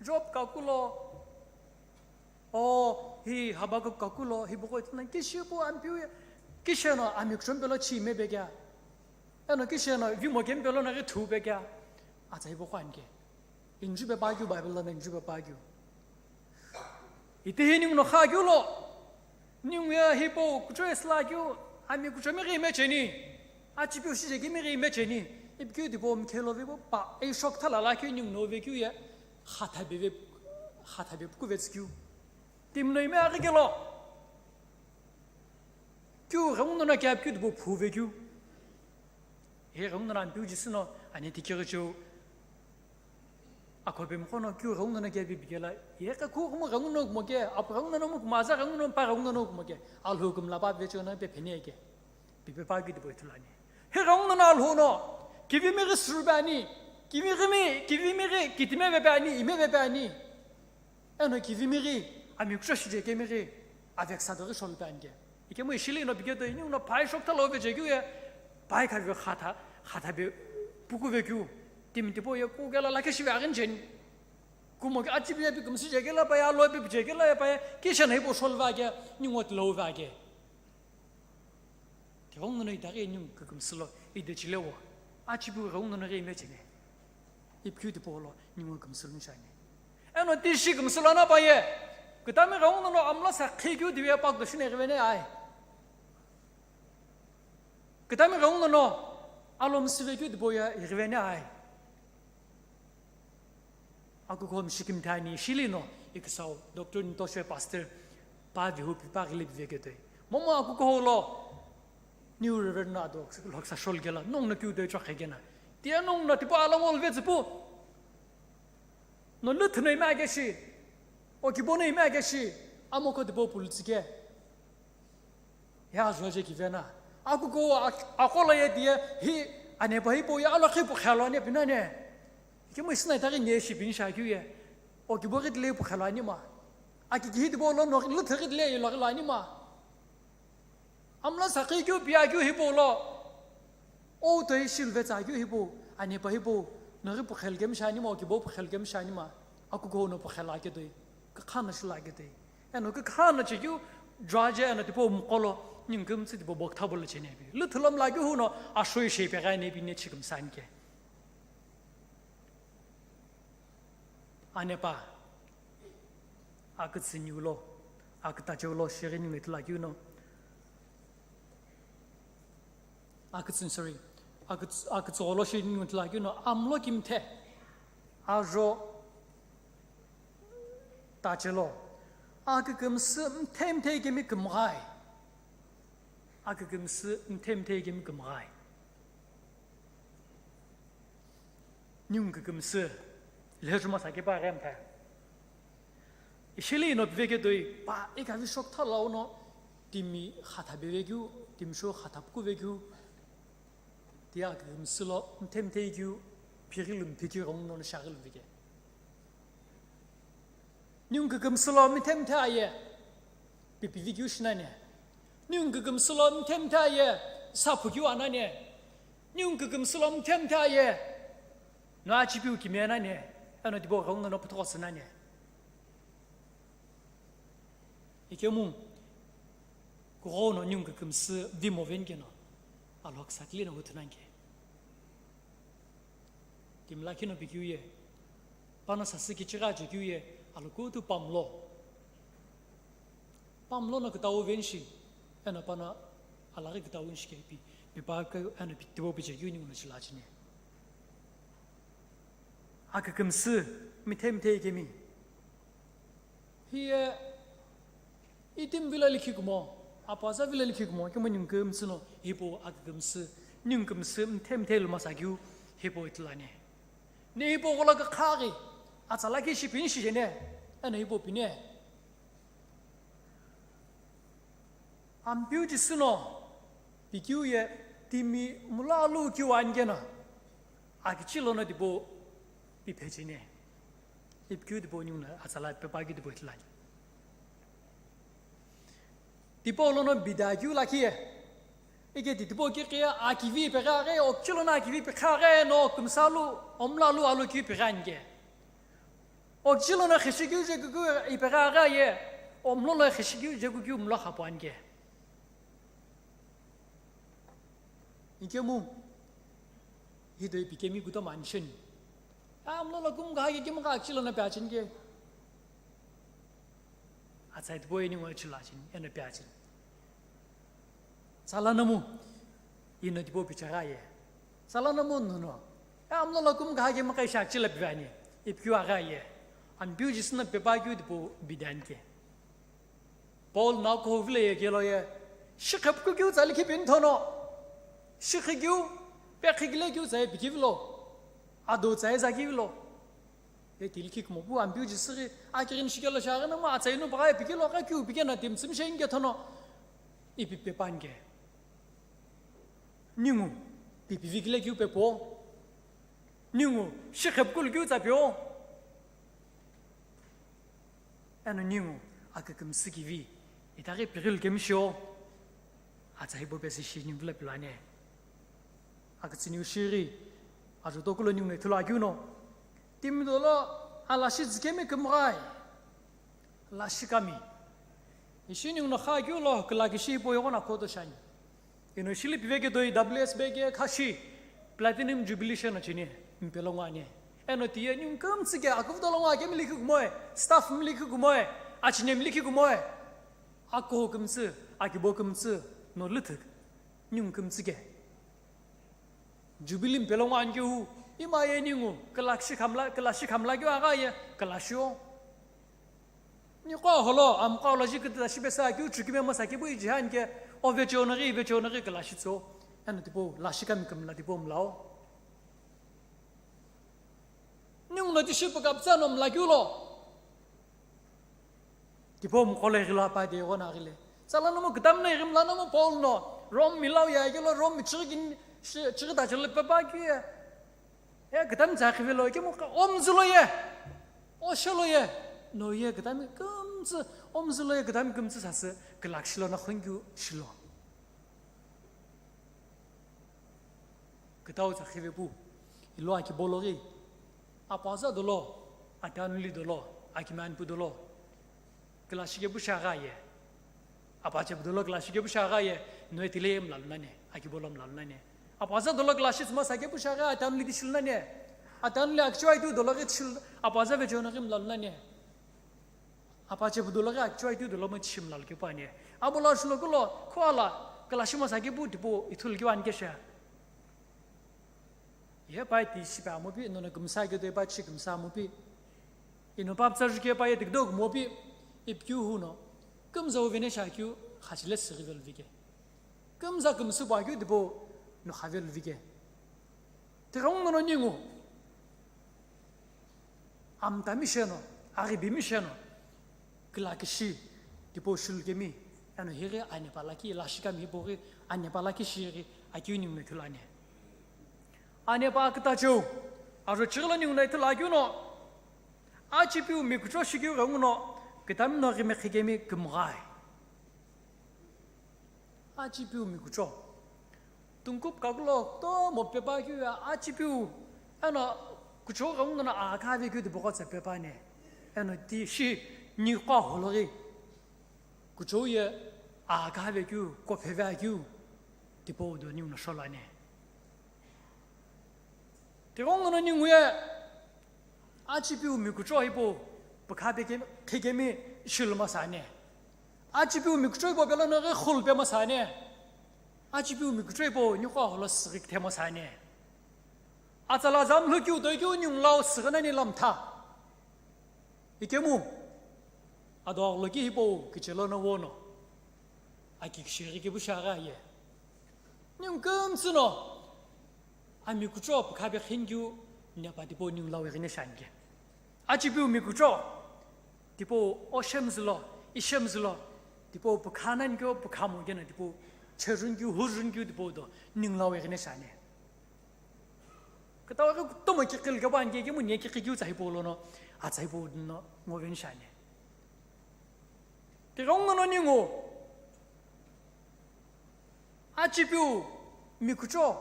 Job kakulo, o, hi Habakuk kakulo, hi buko itina kishipu ampiu ye, kisheno ami kuchomi pelo chi imebe kea. Eno kisheno vimo kemi pelo no ghi thupe kea. Atsa hi buko anke. Injube pa keu Bible lono injube pa keu. Ite hi ningu no kha keu lo. Ningu ye hipau kucho esla keu, ami kuchomi ghi imecheni. Achipiu shije kemi ghi imecheni. Ipikeu tipau mkhelo vibo pa, ei shoktha lala keu ningu no ve keu ye. Khathabe ve, khathabe puku vetsü keu. Timi no ime aghi kelo. Keu ghenguno no kea pukeu tipau phu ve keu. He ghenguno no ampiu jisü no, ani tikighicheu. Akhopemi qo no keu ghenguno no kea pipi kela, ye kha khu kumo ghenguno kumo ke, apu ghenguno no kumo, aza ghenguno, pa ghenguno no kumo ke, Alhou kumla pa vecheo no pe pheni ye ke, pipe pa keu tipau ithulu ani. He ghenguno no Alhou no, kivimi ghi sürube ani, kivimi ghi, kivimi ghi, kitime vepe ani, ime vepe ani. Eno kivimi ghi, ami kucho shije kemi ghi, aveksa doghi sholupe ani ke. Ikemu ishili no piketo, ningu no pai shoktha lo veche keu ye, pai khavi khatha, khathabe puku ve keu, timi tipau ye kukela lakhi shive aghi ncheni. Kumo ke achipiu ye pi kumsü je kela pa ye, alo pi je kela ye pa ye, kisheno hipau sholuve ake, ningu tilo ve ake. Tighenguno itaghi ningu kükümsü lo idechile wo, achipiu ghenguno ghi imecheni. Ipikeu tipau lo ningu kümsü lo nishani. Eno tishi kümsü lo na pa ye, kutami ghenguno amlo sakhi keu tiye pa kudo shine ghivene ai. Kutami ghenguno alo msüve keu tipau ye ghivene ai. Akuko mshikimthani shili no ikisau Doctor Nitoshe Pastor pa vihu pipa ghili piveketoi. Momu akuko lo New Reverend no ado loksa shol kela, nongu no kiu doi chokhe kena. Tia nongu no tipau alangol vetsüpu. No lüthü no ime ake shi. O kibo no ime ake shi. Amoko tipau pulütsü ke. Ye azüje kivena. Akuko a-, akolo ye tiye, hi anepa hipau ye alokhi pukhelo ane pinane. Ikemu isina itaghi ne shi pini shakeu ye. O kibo ghi tile pukhelo ani ma. Aki kihi tipau lo no lüthü ghi tile ye lo ani ma. Amlo sakhi keu pi akeu hipau lo. O toi shilve tsa keu hipau, anepa hipau, noghi pukhel kemi shani ma, o kibo pukhel kemi shani ma, akuko no pukhel ake toi, kukha no shila ake toi. Eno kukha no chekeu, judge eno tipau mqolo, ningu kümtsü tipau boktha bolo chene pi. Lüthü lo mla keu hu no, ashoi shepe gha ne pi ne chikümsani ke. Anepa, akütsü niu lo, akütacheu lo, shighi ningu ithulu akeu no. Akütsü, sorry, akütsü, akütsü gholo shi ningu ithulu akeu no, amlo kimthe, ajo tachelo, akükümsü mthe mthe kemi kümghai. Akükümsü mthe mthe kemi kümghai. Ningu kükümsü, lhejuma sake pa ghe mtha. Ishili no piveke toi, pa ikavi shoktha lau no, timi khatha bevekeu, timi sho khatha puku vekeu, tia kükümsü lo, mthe mthe keu, phighi lu mphikeu ghenguno no shaghi lu vike. Ningu kükümsü lo mthe mthe aye, pipivi keu shinane. Ningu kükümsü lo mthe mthe aye, saphu keu anane. Ningu kükümsü lo mthe mthe aye, no achipiu kime nane, eno tipau ghenguno no puthugho sünane. Ikemu, kughenguno ningu kükümsü vimo venikeno, alhoksa kile no huthu nanke. Timi lakhi no pikeu ye, pano sasü kichighi achekeu ye, alokuthu pamlo. Pamlo no kütau venishi, eno pano alaghi kütau venishi ke ipi. Pipa keu eno pi-, tipau pichekeu ninguno chila chini. Akükümsü, mithe mithe ikemi. Hiye, itim vilo likhi kumo, apaza vilo likhi kumo, kemu ningu kümsü no, hipau akükümsü, ningu kümsü, mithe mithe lumasa keu, hipau ithulu ani. Ne hipau gholo kükhaghi, atsa lakhi shi pini shi jene, eno hipau pine. Ampeu Jisü no, pikeu ye timi mula alu keu ani keno, akichi lono tipau piphe cheni. Ipikeu tipau ninguno atsa la pepa keu tipau ithulu ani. Tipau lono bida keu lakhi ye. Ike ti tipau keu kiye akivi peghi aghi, okichi lono akivi peghi aghi, no kümsü alu, omla alu, alu keu peghi ani ke. Okichi lono xeshi keu jekukeu ipeghi aghi ye, omlo lo xeshi keu jekukeu mlo xapu ani ke. Ikemu, hito ipikemi kutomo ani sheni. Amlo lo kümgha ke kemu gha akichi lono pe acheni ke. Atsai tipau ye ningu chila cheni, eno pe acheni. Sala namu, ino tipau pichegha ye. Sala namu nono. E amlo lo kümgha ke maqai shakchi la pive ani. Ipikeu aghi ye. Ampeu Jisü no pepa keu tipau bida ani ke. Paul no kuho vilo ye kelo ye. Shikhe pukukeu tsa likhi pini thono. Shikhe keu, pekhi kile keu tsa ye pikivilo. Ado tsa ye zakivilo. Ye ti likhi kumo pu Ampeu Jisü ghi, akighini shikelo shaghi no mo atsa inu pagha ye pikilo ghi keu pikena timi tsimi she inke thono. Ipi pepa ani ke. Ningu, pipi vikile keu pepo. Ningu, shikhe pukulu keu tsa peo. Eno ningu, akükümsü kivi, itaghi pighilu kemi shio. Atsa hipau pesü shi ningu vilo pilo ani. Akütsüniu shighi, ajo tokulo ninguno ithulu akeu no. Timi dolo, alashi dzükemi kümghai. Lashi kami. Ishi ninguno kha keu lo, külakishi hipau yeghono akhoto shani. Eno shili piveke toi W S B ke khashi, Platinum Jubilee sheno cheni, mpelo ngo ani. Eno tiye ningu kümtsü ke, akuvu dolo ngo akemi likhi kumoe, staff mi likhi kumoe, achine mi likhi kumoe. Akuho kümtsü, akibo kümtsü, no lüthük. Ningu kümtsü ke. Jubilee mpelo ngo ani keu, ima ye ningu, külashi khamla, külashi khamla keu agha ye, külashio. Niqo holo, amqo lo ji kütüta shi pesa keu chukime masa kepu iji ani ke, o vecheo no ghi, vecheo no ghi külashi tso. Eno tipau, lashi kami kümla tipau mlao. Ninguno tishi pükapütsa no mla keu lo. Tipau mqo lo ighilo apa de ighono aghile. Sala nomu kütami no ighi mla nomu Paul no. Rome milau ye kelo Rome michighi kini, shi-, chighi ta chelo pepa keu ye. Ye kütami tsa khivelo kemu ka omzü lo ye. Osho lo ye. No ye kütami kümtsü, omzü lo ye kütami kümtsü sasü, külakshi lono khongkeu shilo. Kütau tsa khive pu, ilo akibo lo ghi, apaza dolo, atanuli dolo, akimanipu dolo, külashi kepu shi agha ye. Apachepu dolo külashi kepu shi agha ye, no ye tile ye mlalu nani, akibo lo mlalu nani. Apaza dolo külashi tsümasa kepu shi agha, atanuli tishilu nani. Atanuli akichiwaitu dolo ghi tishilu, apaza vecheo no ghi mlalu nani. Apachepu dolo ghi akichiwaitu dolo mo tishi mlalu kepu ani. Abo lo ashulo kulo, khuala, külashi masa kepu tipau ithulu keu ani kesha. Ye pai ti shipe amopi, nono kümsa keu toi pa tishi kümsa amopi. Ino paptsa juke pa ye tikdo kumopi, ipikeu hu no. Kümza uvene shakeu, khachile sighi velu vike. Kümza kümsü pu akeu tipau no kha velu vike. Tighenguno ningu. Amtami sheno, aghibimi sheno, külakishi, tipau shulu kemi, eno highi anepa lakhi, lashi kami hipau ghi anepa lakhi shighi akeu ninguno ithulu ani. Anepa kütacheu, ajo chighi lo ninguno ithulu akeu no, achipiu mikucho shikeu ghenguno, kütami no ghimekhi kemi kümghai. Achipiu mikucho. Tungkup kakulo kutomo pepa keu ye achipiu, eno kuchou ghenguno aa kave keu tipau qo tsa pepa ani. Eno tishi niqo holo ghi kuchou ye aa kave keu, kopheve akeu tipau do ninguno sholo ani. Tighenguno ningu ye achipiu mikucho hipau pükha pekemi, khikemi shiluma sani. Achipiu mikucho hipau pelo no ghi khulpe masani. Achipiu mikucho hipau niqo aholo sighi kithemo sani. Atsala zamlhu kiu toikeu ningu lau sighi nani lamtha. Ikemu, ado agholoki hipau kichelo no wono. Aki kishighi kibu shaghi aye. Ningu kümtsü no, amikucho pükhabe khinikeu nepa tipau ningu lau ighine shani ke. Achipiu mikucho, tipau oshemzü lo, ishemzü lo, tipau pükha nanikeu pükhamo keno tipau cherünikeu, hurünikeu tipau do ningu lau ighine shani. Kütau ghi kutomo kiqi likepu ani ke, ikemu nie kiqi keu tsa hipau lono, atsa hipau no ngoveni shani. Tighenguno ningu, achipiu mikucho,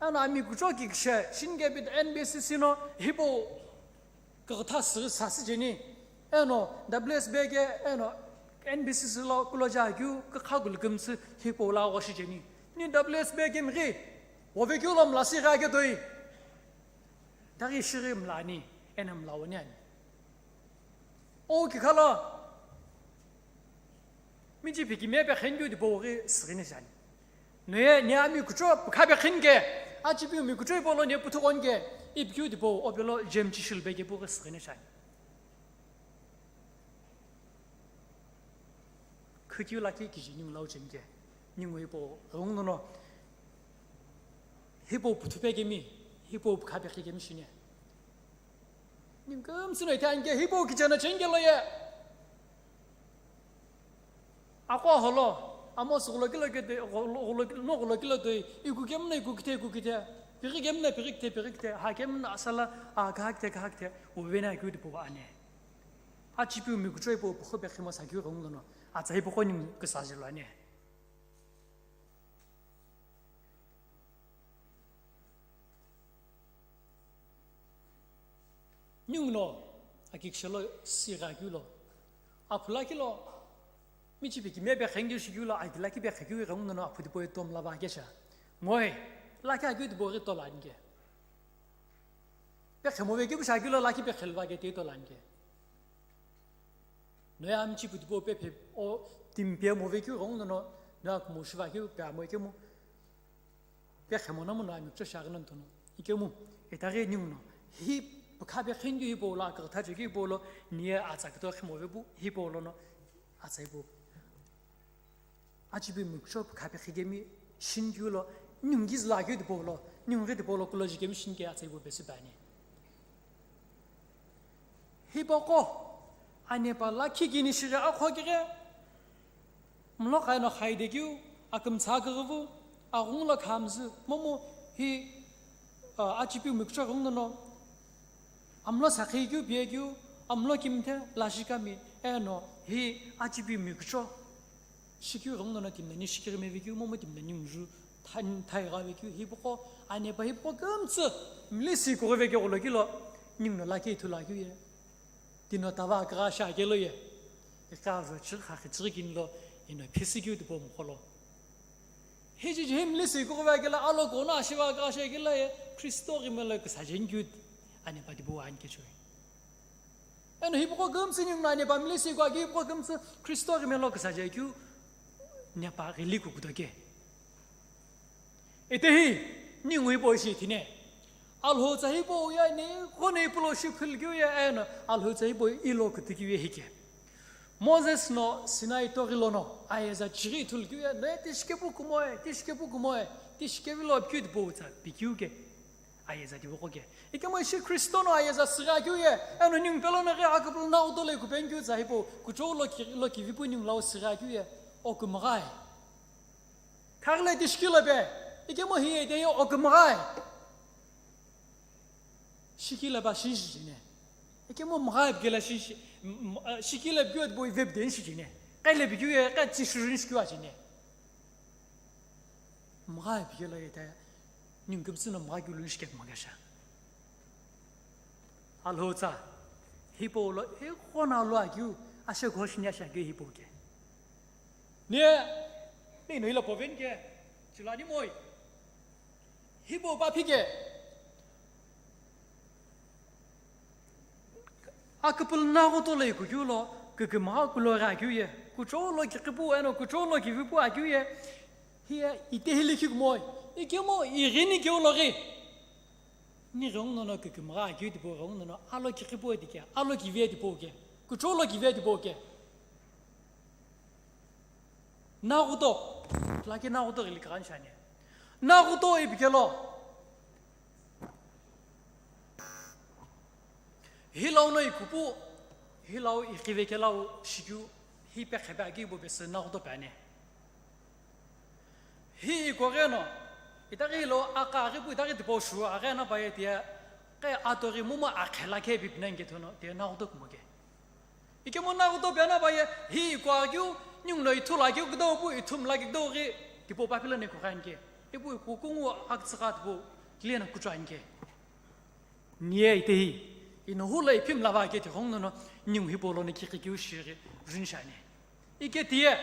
eno amikucho kikishe, shini ke pi N B C C no hipau kükütha sü sasü jeni, eno W S B ke, eno N B C C lo kuloja keu kükha kulu kümtsü hipau la ghoshi jeni. Ni W S B ke mghi, wovekeu lo mlasi gha ke toi. Daghi shighi mlani, eno mlawani ani. O kikhalo, michi pikime pe khenikeu tipau ghi sighini shani. Noye, nie amikucho pükhabe khinike, achipiu mikucho hipau lo nie puthuqonike, ipikeu tipau opelo jemchi shilbe kepu ghi sighini shani. Khukeu lakhi kije ningu lau chenike, ningu hipau ghungu nono, hipau puthupe kemi, hipau pükhabe khikemi shini. Ningu kümtsü no ithani ke, hipau kichena chenike loye. Aqo aholo, amo sü ghuloki lo kete, ghulo-, ghuloki, no ghuloki lo toi, iku kemna iku kithe, iku kithe, pighi kemna pighi kithe, pighi kithe, ha kemna asala, a, kaha kithe, kaha kithe, uvena keu tipau ani. Achipiu mikucho hipau pükhü pekhimo sakeu ghungu lono, atsa hipau qo ningu küsa jelo ani. Ningu no, aki kishelo sigha keu lo, aphu lakhi lo, michi pikime pe khenikeu shikeu lo, aki lakhi pe khekeu ghungu lono aphu tipau ye tom lava kesha. Ngoi, lakhi akeu tipau ghi tolani ke. Pe khemo vekeu shakeu lo lakhi pe khelva ke te tolani ke. Noye amichi putipau pe phe, o timi pe mo vekeu ghungu lono, noye akumo shiva keu pe amo ikemu. Pe khemo namu no amikucho shaghi nani tono. Ikemu, itaghi ningu no, hi pükhabe khinikeu hipau lo, akütha chekeu hipau lo, nie atsa kito khemo vepu hipau lono, atsa hipau. Achipiu mikucho pükhabe khikemi shinikeu lo, ningu ghi züla keu tipau lo, ningu ghi tipau lo kuloji kemi shinike atsa hipau pesü pe ani. Hipaqo, anepa lakhi kini shighi aqho kighe, mlo khaino khaide keu, akümtsa kughuvu, aghungu lo khamzü, momu hi, a, achipiu mikucho ghungu lono, amlo sakhi keu, pie keu, amlo kimthe, lashi kami, eno hi achipiu mikucho. Shikeu ghungu lono timi nani shikighi mevekeu, momu timi nani nguju than-, thai gha vekeu, hipaqo, anepa hipaqo kümtsü, mlisi kughi vekeu gholo kilo, ningu no lakhi ithulu akeu ye. Tino tava akügha shi akelo ye. Ikha vechighi khakhichighi kini lo, ino phisükeu tipau mkholo. Hichi hi mlisi kughi vekelo, alo kono ashiva akügha shi akelo ye, Kristo ghime lo küsa jeni keu, anepa tipau ani kecho ye. Eno hipaqo kümtsü ningu no anepa mlisi kua keu hipaqo kümtsü Kristo ghime lo küsa je keu nepa ghili kukudo ke. Itehi ningu hipau ishi ithine. Alhou tsa hipau ye ni kono ipulo shi phil keu ye eno Alhou tsa hipau ilo kutu keu ye hike. Moses no Sinai toghi lono ayeza chighi ithulu keu ye, noye tishikepu kumoe, tishikepu kumoe, tishikevilo pikeu tipau tsa pikeu ke. Ayeza tipaqo ke. Ikemu ishi Kristo no ayeza sighi akeu ye, eno ningu pelono ghi aküpülü naghutolo ikupeni keu tsa hipau, kuchou lo ki-, lo kivipu ningu lau sighi akeu ye, okumghae. Khaghile tishikilo pe, ikemu hiye itehi okumghae. Shikilo pa shinshi jine. Ikemu mghae pikela shinshi, m-, m-, eh, shikilo pikeu tipau ivepu deni shi jine. Qele pikeu ye, qe tsi shirin shikeu ajine. Mghae pikelo ite, ningu kümtsü no mgha keu luni shikek makesha. Alhou tsa, hipau lo, iqo no alo akeu, ashe ghoshi ni ashe akeu hipau ke. Ne, ne no ilo poveni ke, chilani moi. Hipau pa phike. Aküpülü naghutolo ikukeu lo, kükümgha kulo ghi akeu ye, kuchou lo kiqipu eno kuchou lo kivipu akeu ye, Itehi likhi kumoi, ikemu ighini keu loghi. Ni ghengunono kükümgha keu tipau ghengunono alo kiqipu etike, alo kivi tipau ke, kuchou lo kivi tipau ke. Naghuto, laki Naghuto ghili kaghanshani. Naghuto ipikelo. Hilau no ikupu, hilau ikivekelau shikeu, hi pekhepe akibo pesü Naghuto pene. Hi ikogheno, itaghi hilau aka aghi pu itaghi tipau shu aghi anapaye tiye, qe atori mumu akhela khe pipinani kethono, tiye Naghuto kumoke. Ikemu Naghuto pe anapaye, hi iko akeu, ninguno ithulu akeu kudau pu, ithumla kudau ghi, tipau papilani kughani ke. Ipu iko kungu aktsügha tipau, kilena kuchani ke. Niye itehi, ino hula iphimla va ke tighengunono, ningu hipau lono kiqi keu shighi, rinshani. Ike tiye,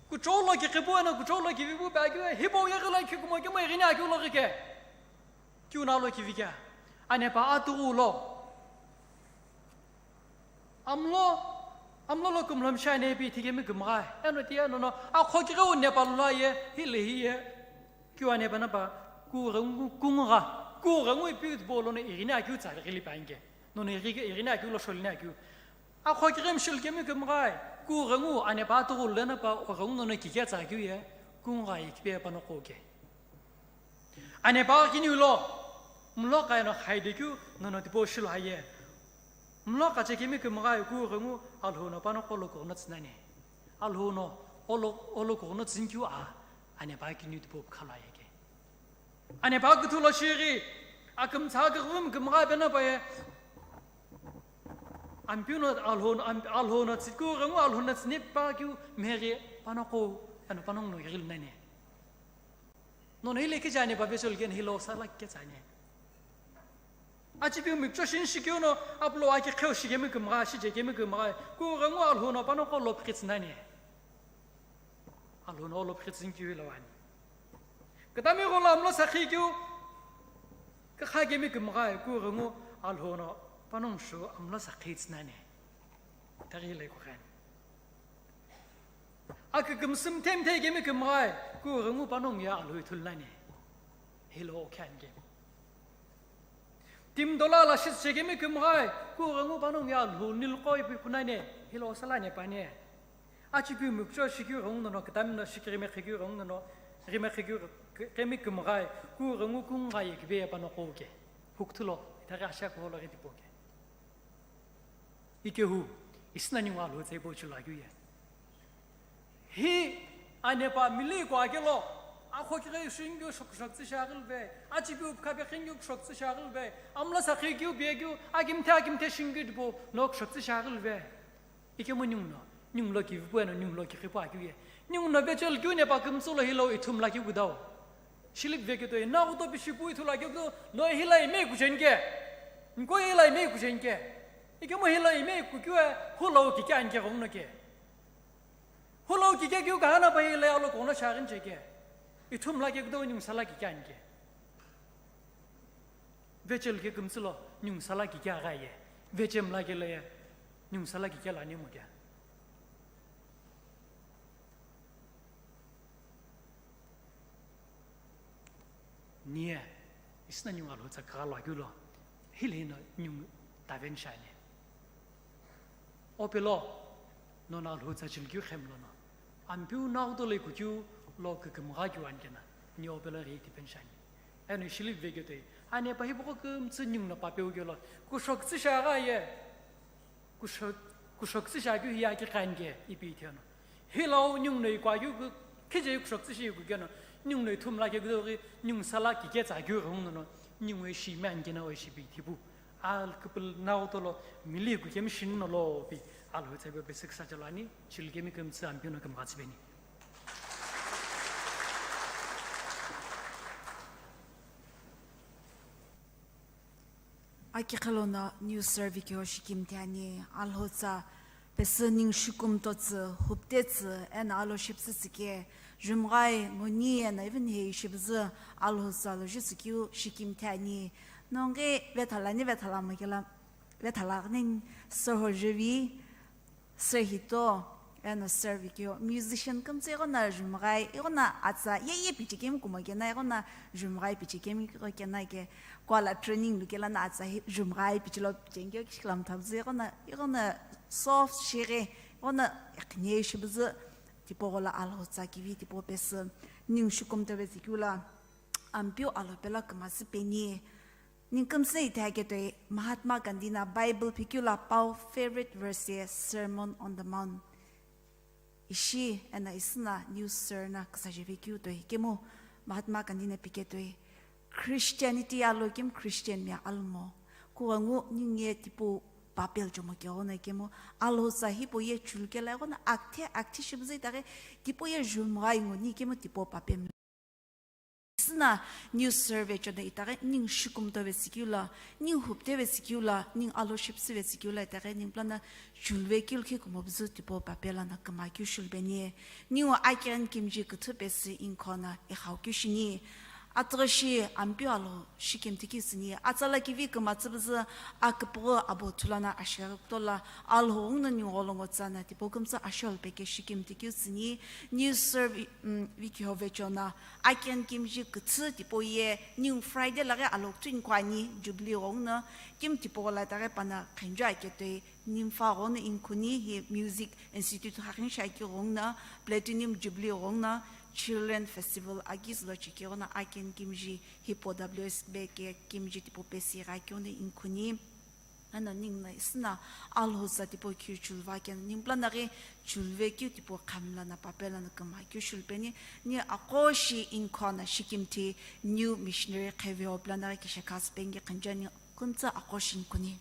kuchou lo kiqipu eno kuchou lo kivipu pe akeu, hipau yeghi lo ikhi kumo kemu ighini akeu loghi ke. Keu na lo kivi kea, anepa atughu lo. Amlo, amlo lo kümlhomshi ane ipi ithikemi kümghai. Eno tiye nono, akho kigheu Nepal lo aye, hile hiye. Keu ane pa na pa, kughengu, kungugha, kughengu ipi tipau lono ighini akeu tsa ghili pa inke. Nono ighi, ighini akeu lo sholini akeu. Akho kigheu mshilkemi kümghai, kughengu ane pa atughu lo na pa, oghengunono kike tsa akeu ye, kungugha ikipe panoqo ke. Anepa kiniu lo, mlo kaino khaide keu nono tipau shilo haye. Mlo kachekemi kümghai kughengu Alhou no panoqo lo kughuno tsünani. Alhou no olo, olo kughuno tsünikeu a, anepa kiniu tipau pkhalo aye ke. Anepa küthu lo shighi, akümtsa aküghümi kümgha pe na paye. Ampeu no Alhou no, am-, Alhou no tsü kughengu Alhou no tsüni pa keu mheghi panoqo, eno panongu no ighili nani. Nono hile kichani pa vechel keni hilo sala kechani. Achipiu mikcho shin shikeu no, apulo aki kheu shikemi kümgha, shijekemi kümgha, kughengu Alhou no panoqo lo phikitsü nani. Alhou no lo phikitsü nikeu hilo ani. Kütami ghola amlo sakhi keu, kakhakemi kümgha, kughengu Alhou no panongu shu amlo sakhi tsü nani. Taghi hile kughani. Akükümsü mthe mthekemi kümghai, kughengu panongu ye Alhou ithulu nani. Hilo okhe ani ke. Timi dola lashi chekemi kümghai, kughengu panongu ye Alhou nilqo ipi kunani, hilo sala ani pani. Achipiu mikcho shikeu ghengunono, kütami no shikirimi khikeu ghengunono, rimi khikeu kemi kümghai, kughengu kungugha ye kipe panoqo ke. Hukuthu lo, itaghi ashaku lo ghi tipau ke. Ikehu, isna ningu Alhou tsa ipo chilo akeu ye. Hi, anepa mili iko akelo, akho kigheu shingeu shok-, kushoktsü shaghi luve, achipiu pkhape khingeu kushoktsü shaghi luve, amlo sakhi keu pe keu, akimthe akimthe shingeu tipau, no kushoktsü shaghi luve. Ikemu ninguno, ningu lo kivipu eno, ningu lo kighipu akeu ye. Ninguno vechel keu nepa kümtsü lo hilo ithumla keu kudau. Shilip veketoi, Naghuto pishi pu ithulu akeu kudau, no hila ime kucheni ke. Nko hila ime kucheni ke. Ikemu hila ime kukeu e, hulo kike ani ke ghenguno ke. Hulo kike keu kahana pa hila alo kono shaghi nche ke. Ithumla keu kudau ningu sala kike ani ke. Vechel keu kümtsü lo, ningu sala kike agha ye. Veche mla kelo ye, ningu sala kike lo ani mo ke. Niye, isna ningu Alhou tsa kagha lo akeu lo, hile hino ningu taven shani. Opelo, nono Alhou tsa chilkeu khemlono. Ampeu Naghuto lo ikukeu lo kükümgha keu ani kena, ni opelo ghi tipen shani. Eno shilip veketoi, anepa hipaqo kümtsü ninguno papeu kelo, kushoktsü shaghi ye, kusho-, kushoktsü shaghi hiye aki khan ke ipi itheno. Hilo ninguno iko akeu ku, khije kushoktsü shi iku keno, ninguno ithumla keu kudau ghi, ningu sala kike tsa keu ghengunono, ningu ishi ime ani kena o ishi pi thipu. Al kupul Naghuto lo mili kukemi shini no lo pi Alhou tsa ipo pesü kisa chalo ani, chilkemi kümtsü Ampeu no kümgha tsüpeni. Aki khelono news survey keu shikimthe ani, Alhou tsa pesü ningshikum totsü, huptetsü, eno alo shipsütsü ke, jumghai, nguni, eno even hei shipüzü, Alhou tsa lo jütsü keu shikimthe ani. Nonge vethala ni vethala makela, vethala ghini, Sir Hojevi, Sir Hito, Eno sir vikeu musician kümtsü ighono jumghai, ighono atsa ye ye pichekemi kumo kena, ighono jumghai pichekemi kena ke, kuala training lu kela na atsa hi jumghai pichilo pichengeu kishiklam thabzü, ighono, ighono soft shighi, ighono iqhine shibzü, tipoghola Alhou tsa kivi tipau pesü, ningu shukumtove zikeu la, Ampeu Alhou pelo kümazü peni. Ningu kümsü ithe aketoi Mahatma Gandhi na Bible phikeu la pau favorite verse ye Sermon on the Mount. Ishi eno isüna news sir na küsaje vekeu toi kemu Mahatma Gandhi na piketoi Christianity alo kemu Christian mi almo. Kughengu ningu ye tipau papel jomo keghono kemu Alhou tsa hipau ye chulukela ighono akithe akithe shibzü itaghi tipau ye jumghai ngo ni kemu tipau papel. Isüna news survey chona itaghi ningu shukumtove zikeu la, ningu hupteve zikeu la, ningu Alhou shipsüve zikeu la itaghi ningu pulana chuluvekeu lukhi kumobzü tipau papel ana kümakeu shulupeni. Ningu akighini kimiji küthü pesü inkhona ighau keu shini. Atughushi Ampeu Alhou shikimthi keu tsüni. Atsala kivi kümatsübzü aküpüghü abo thulana ashighi kutola Alhou ghenguno ningu gholongo tsana tipau kümtsü ashol peke shikimthi keu tsüni. News survey, mm, vikeu vechona Akighini kimiji küthü tipau ye ningu Friday laghi alokuthu inkhani Jubilee ghenguno kemu tipau ghola itaghi pana khenju aketoi NIMFA ghenguno inkhuni hi Music Institute khakhini shakeu ghenguno Platinum Jubilee ghenguno Children Festival aghi zülo chekeu ghenguno akighini kimiji hipau W S B ke kimiji tipau pesü ighi akeu ghenguno inkhuni. Eno ningu na isüna Alhou tsa tipau keu chuluva keno ningu pulana ghi chuluvekeu tipau khamla na papel ana kümakeu shulupeni, ni aqo shi inkhona shikimthi new missionary qheveo pulana ghi kishakha süpeni khenju ani kümtsü aqo shi inkhuni.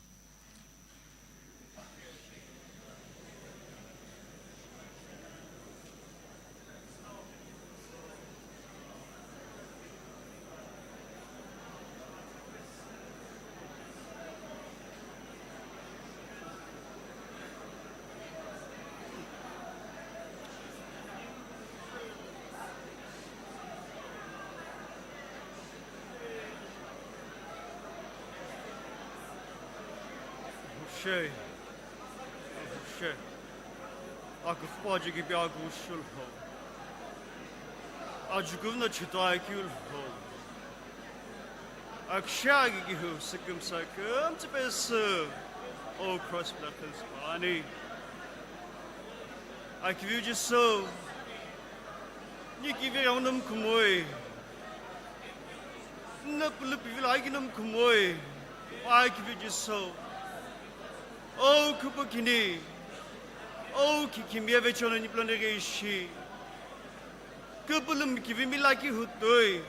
Shei. Shei. Aküxüpü ajikipi aküxü lho. Ajukuvü no chhitoi keu lho. Aküshi agigihu sükümsa kümtsü pesü. O cross pila küntsü ani. Akiviu Jisü. Ni kivi ghenguno mkhumoi. Nna pulu pivilo aghi no mkhumoi. Akiviu Jisü. O küpükini, o kikimiye vechona ni pulana ghi ishi. Küpülümi kivimi lakhi hutoi.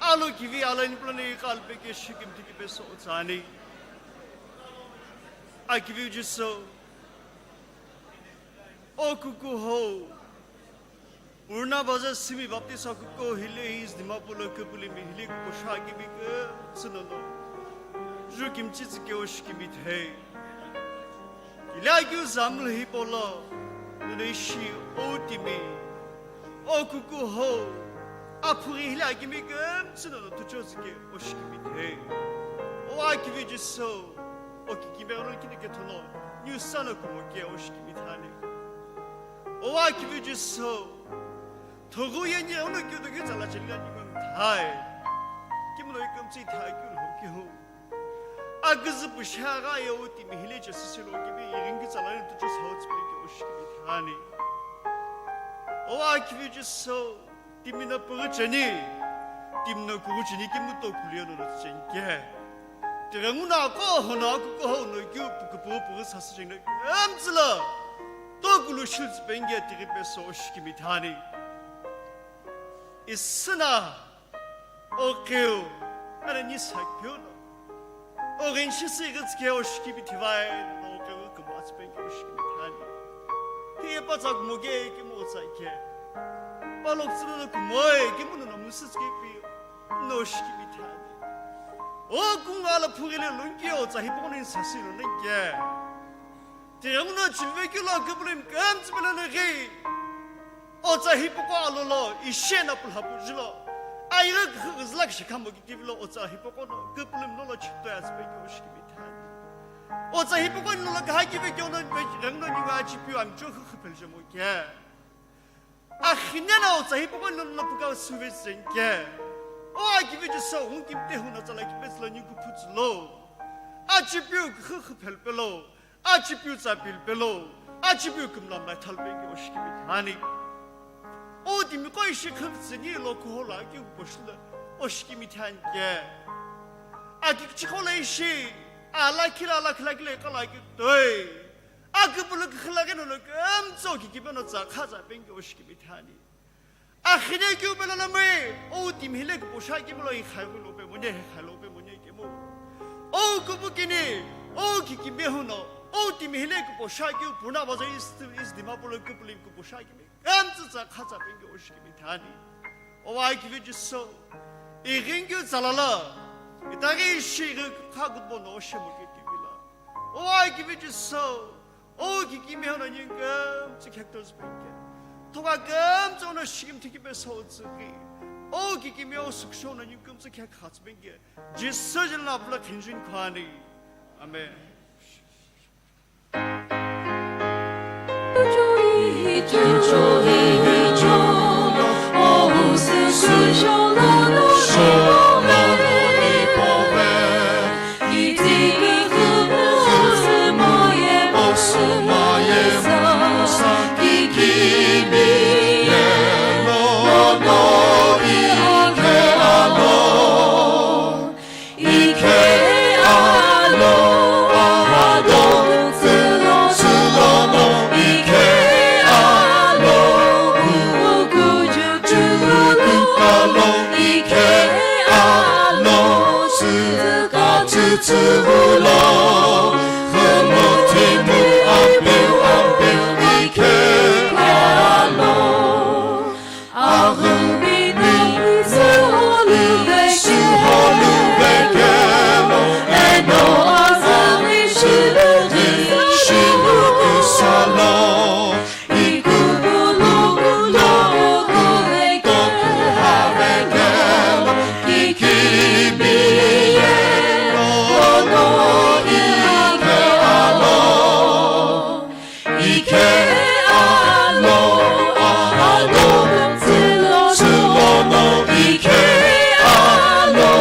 Alo kivi ala ni pulana ghi qalpe ke shikimthi kipe so tsani. Akiviu Jisü. O kuku ho. Purna baza simi baptist akuko hile is Dimapur lo küpülümi hile kuko shaki bike tsünono. Ju kimchi tsike o shikimithei. Ila kyu zamul hipolo. Nune shi o timi. O kuku ho. Aphuri hile akimi ke tsünono tucho tsike o shikimithei. O akivi Jisü. O kikime ro kini ke thono. Nyu sana kumo ke o shikimithani. Owa kivi Jisü. Thogu ye ni ono kyu do kyu tsala chili ani ko thai. Kimuno ikam tsi thai kyu lo kyu ho. Agüzü pusha ga ye o timi hile Jisü silo kivi iringi tsala ni tuchu sa o tsipeni kyu o shikimithani. Owa kivi Jisü. Timi no püghü cheni, timi no kughu cheni kimu tokulu ye no lo cheni ke. Tighengu no ako hono akuko ho no kyu püghü püghü püghü sasü cheni. Emtsüla, tokulu shiltsü penge tighi peso shikimithani. Isüna, o keu, ana ni sa keu no. O ghenshi si ghi tsike o shikimithivai, no keu kumo atsipeni o shikimithani. Hi ye patsa kumo ke kimu tsa ke. Palok tsülo kumo e kimu no musi tsike pi no shikimithani. O kunga la phugile lungke o tsa hipo ni sasi lo nengke. Tighengu no chilve kilo küpülümi kümtsü pele neghi. Otsa hipoko alolo, ishe na pulhapu jilo. Aigha küxü züla kishakha mo kitivilo otsa hipoko no, küpülümi lolo chipto ya sipeki o shikimithani. O tsa hipau koni lono kaha kive keu no, ve-, reng no ningu achipiu amicho khükhü phelejemo ke. Akhine no o tsa hipau koni lono pukau suve tseng ke. O akive Jisü, hung kimte huna tsala kipetsü lo ningu phutsu lo. Achipiu khükhü phelpe lo. Achipiu tsa pilpe lo. Achipiu kümla mla thalpe ke oshikimi thani. O timi ko ishi khüptsü ni lo kuhola ke kuposhula oshikimi thani ke. Aki kichiko lo ishi, ala kila, ala kila kila kala ke toi. Aküpülü kükhüla keno no kümtso kikipeno tsa kha tsa penge oshikimi thani. Akhine keu pelo lamui, o timi hile kuposha kemi lo ikhai lo pe mone, ikhai lo pe mone kemu. O kupu kini, o kikime huno, o timi hile kuposha keu puna bazo is, is Dimapur lo kupuli kuposha kemi. Kümtso tsa kha tsa penge oshikimi thani. O akive Jisü, ighin keu tsalala, itaghi ishi ighi kha kupono oshemo ke tivila. O akive Jisü, o kikime huno ningu kümtso khektos penge. Thoka kümtso no shikim thiki pe so tsüki. O kikime o suksho no ningu kümtso khekha tsü penge. Jisü jina pula khinjin khani. Amen. Ike alo, ado, tsülo, tsülono, ike alo, ukuju, chulukalo, ike alo, tsüka, tsütsülo, khümutimu, ampeu, ampeu, ike alo. Ike alo, alo, tsülo, tsülono, ike alo,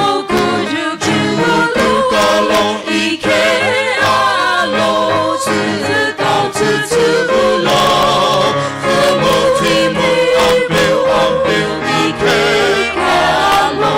ukuju, chulukalo, ike alo, tsüka, tsütsülo, khümutimu, ampeu, ampeu, ike alo.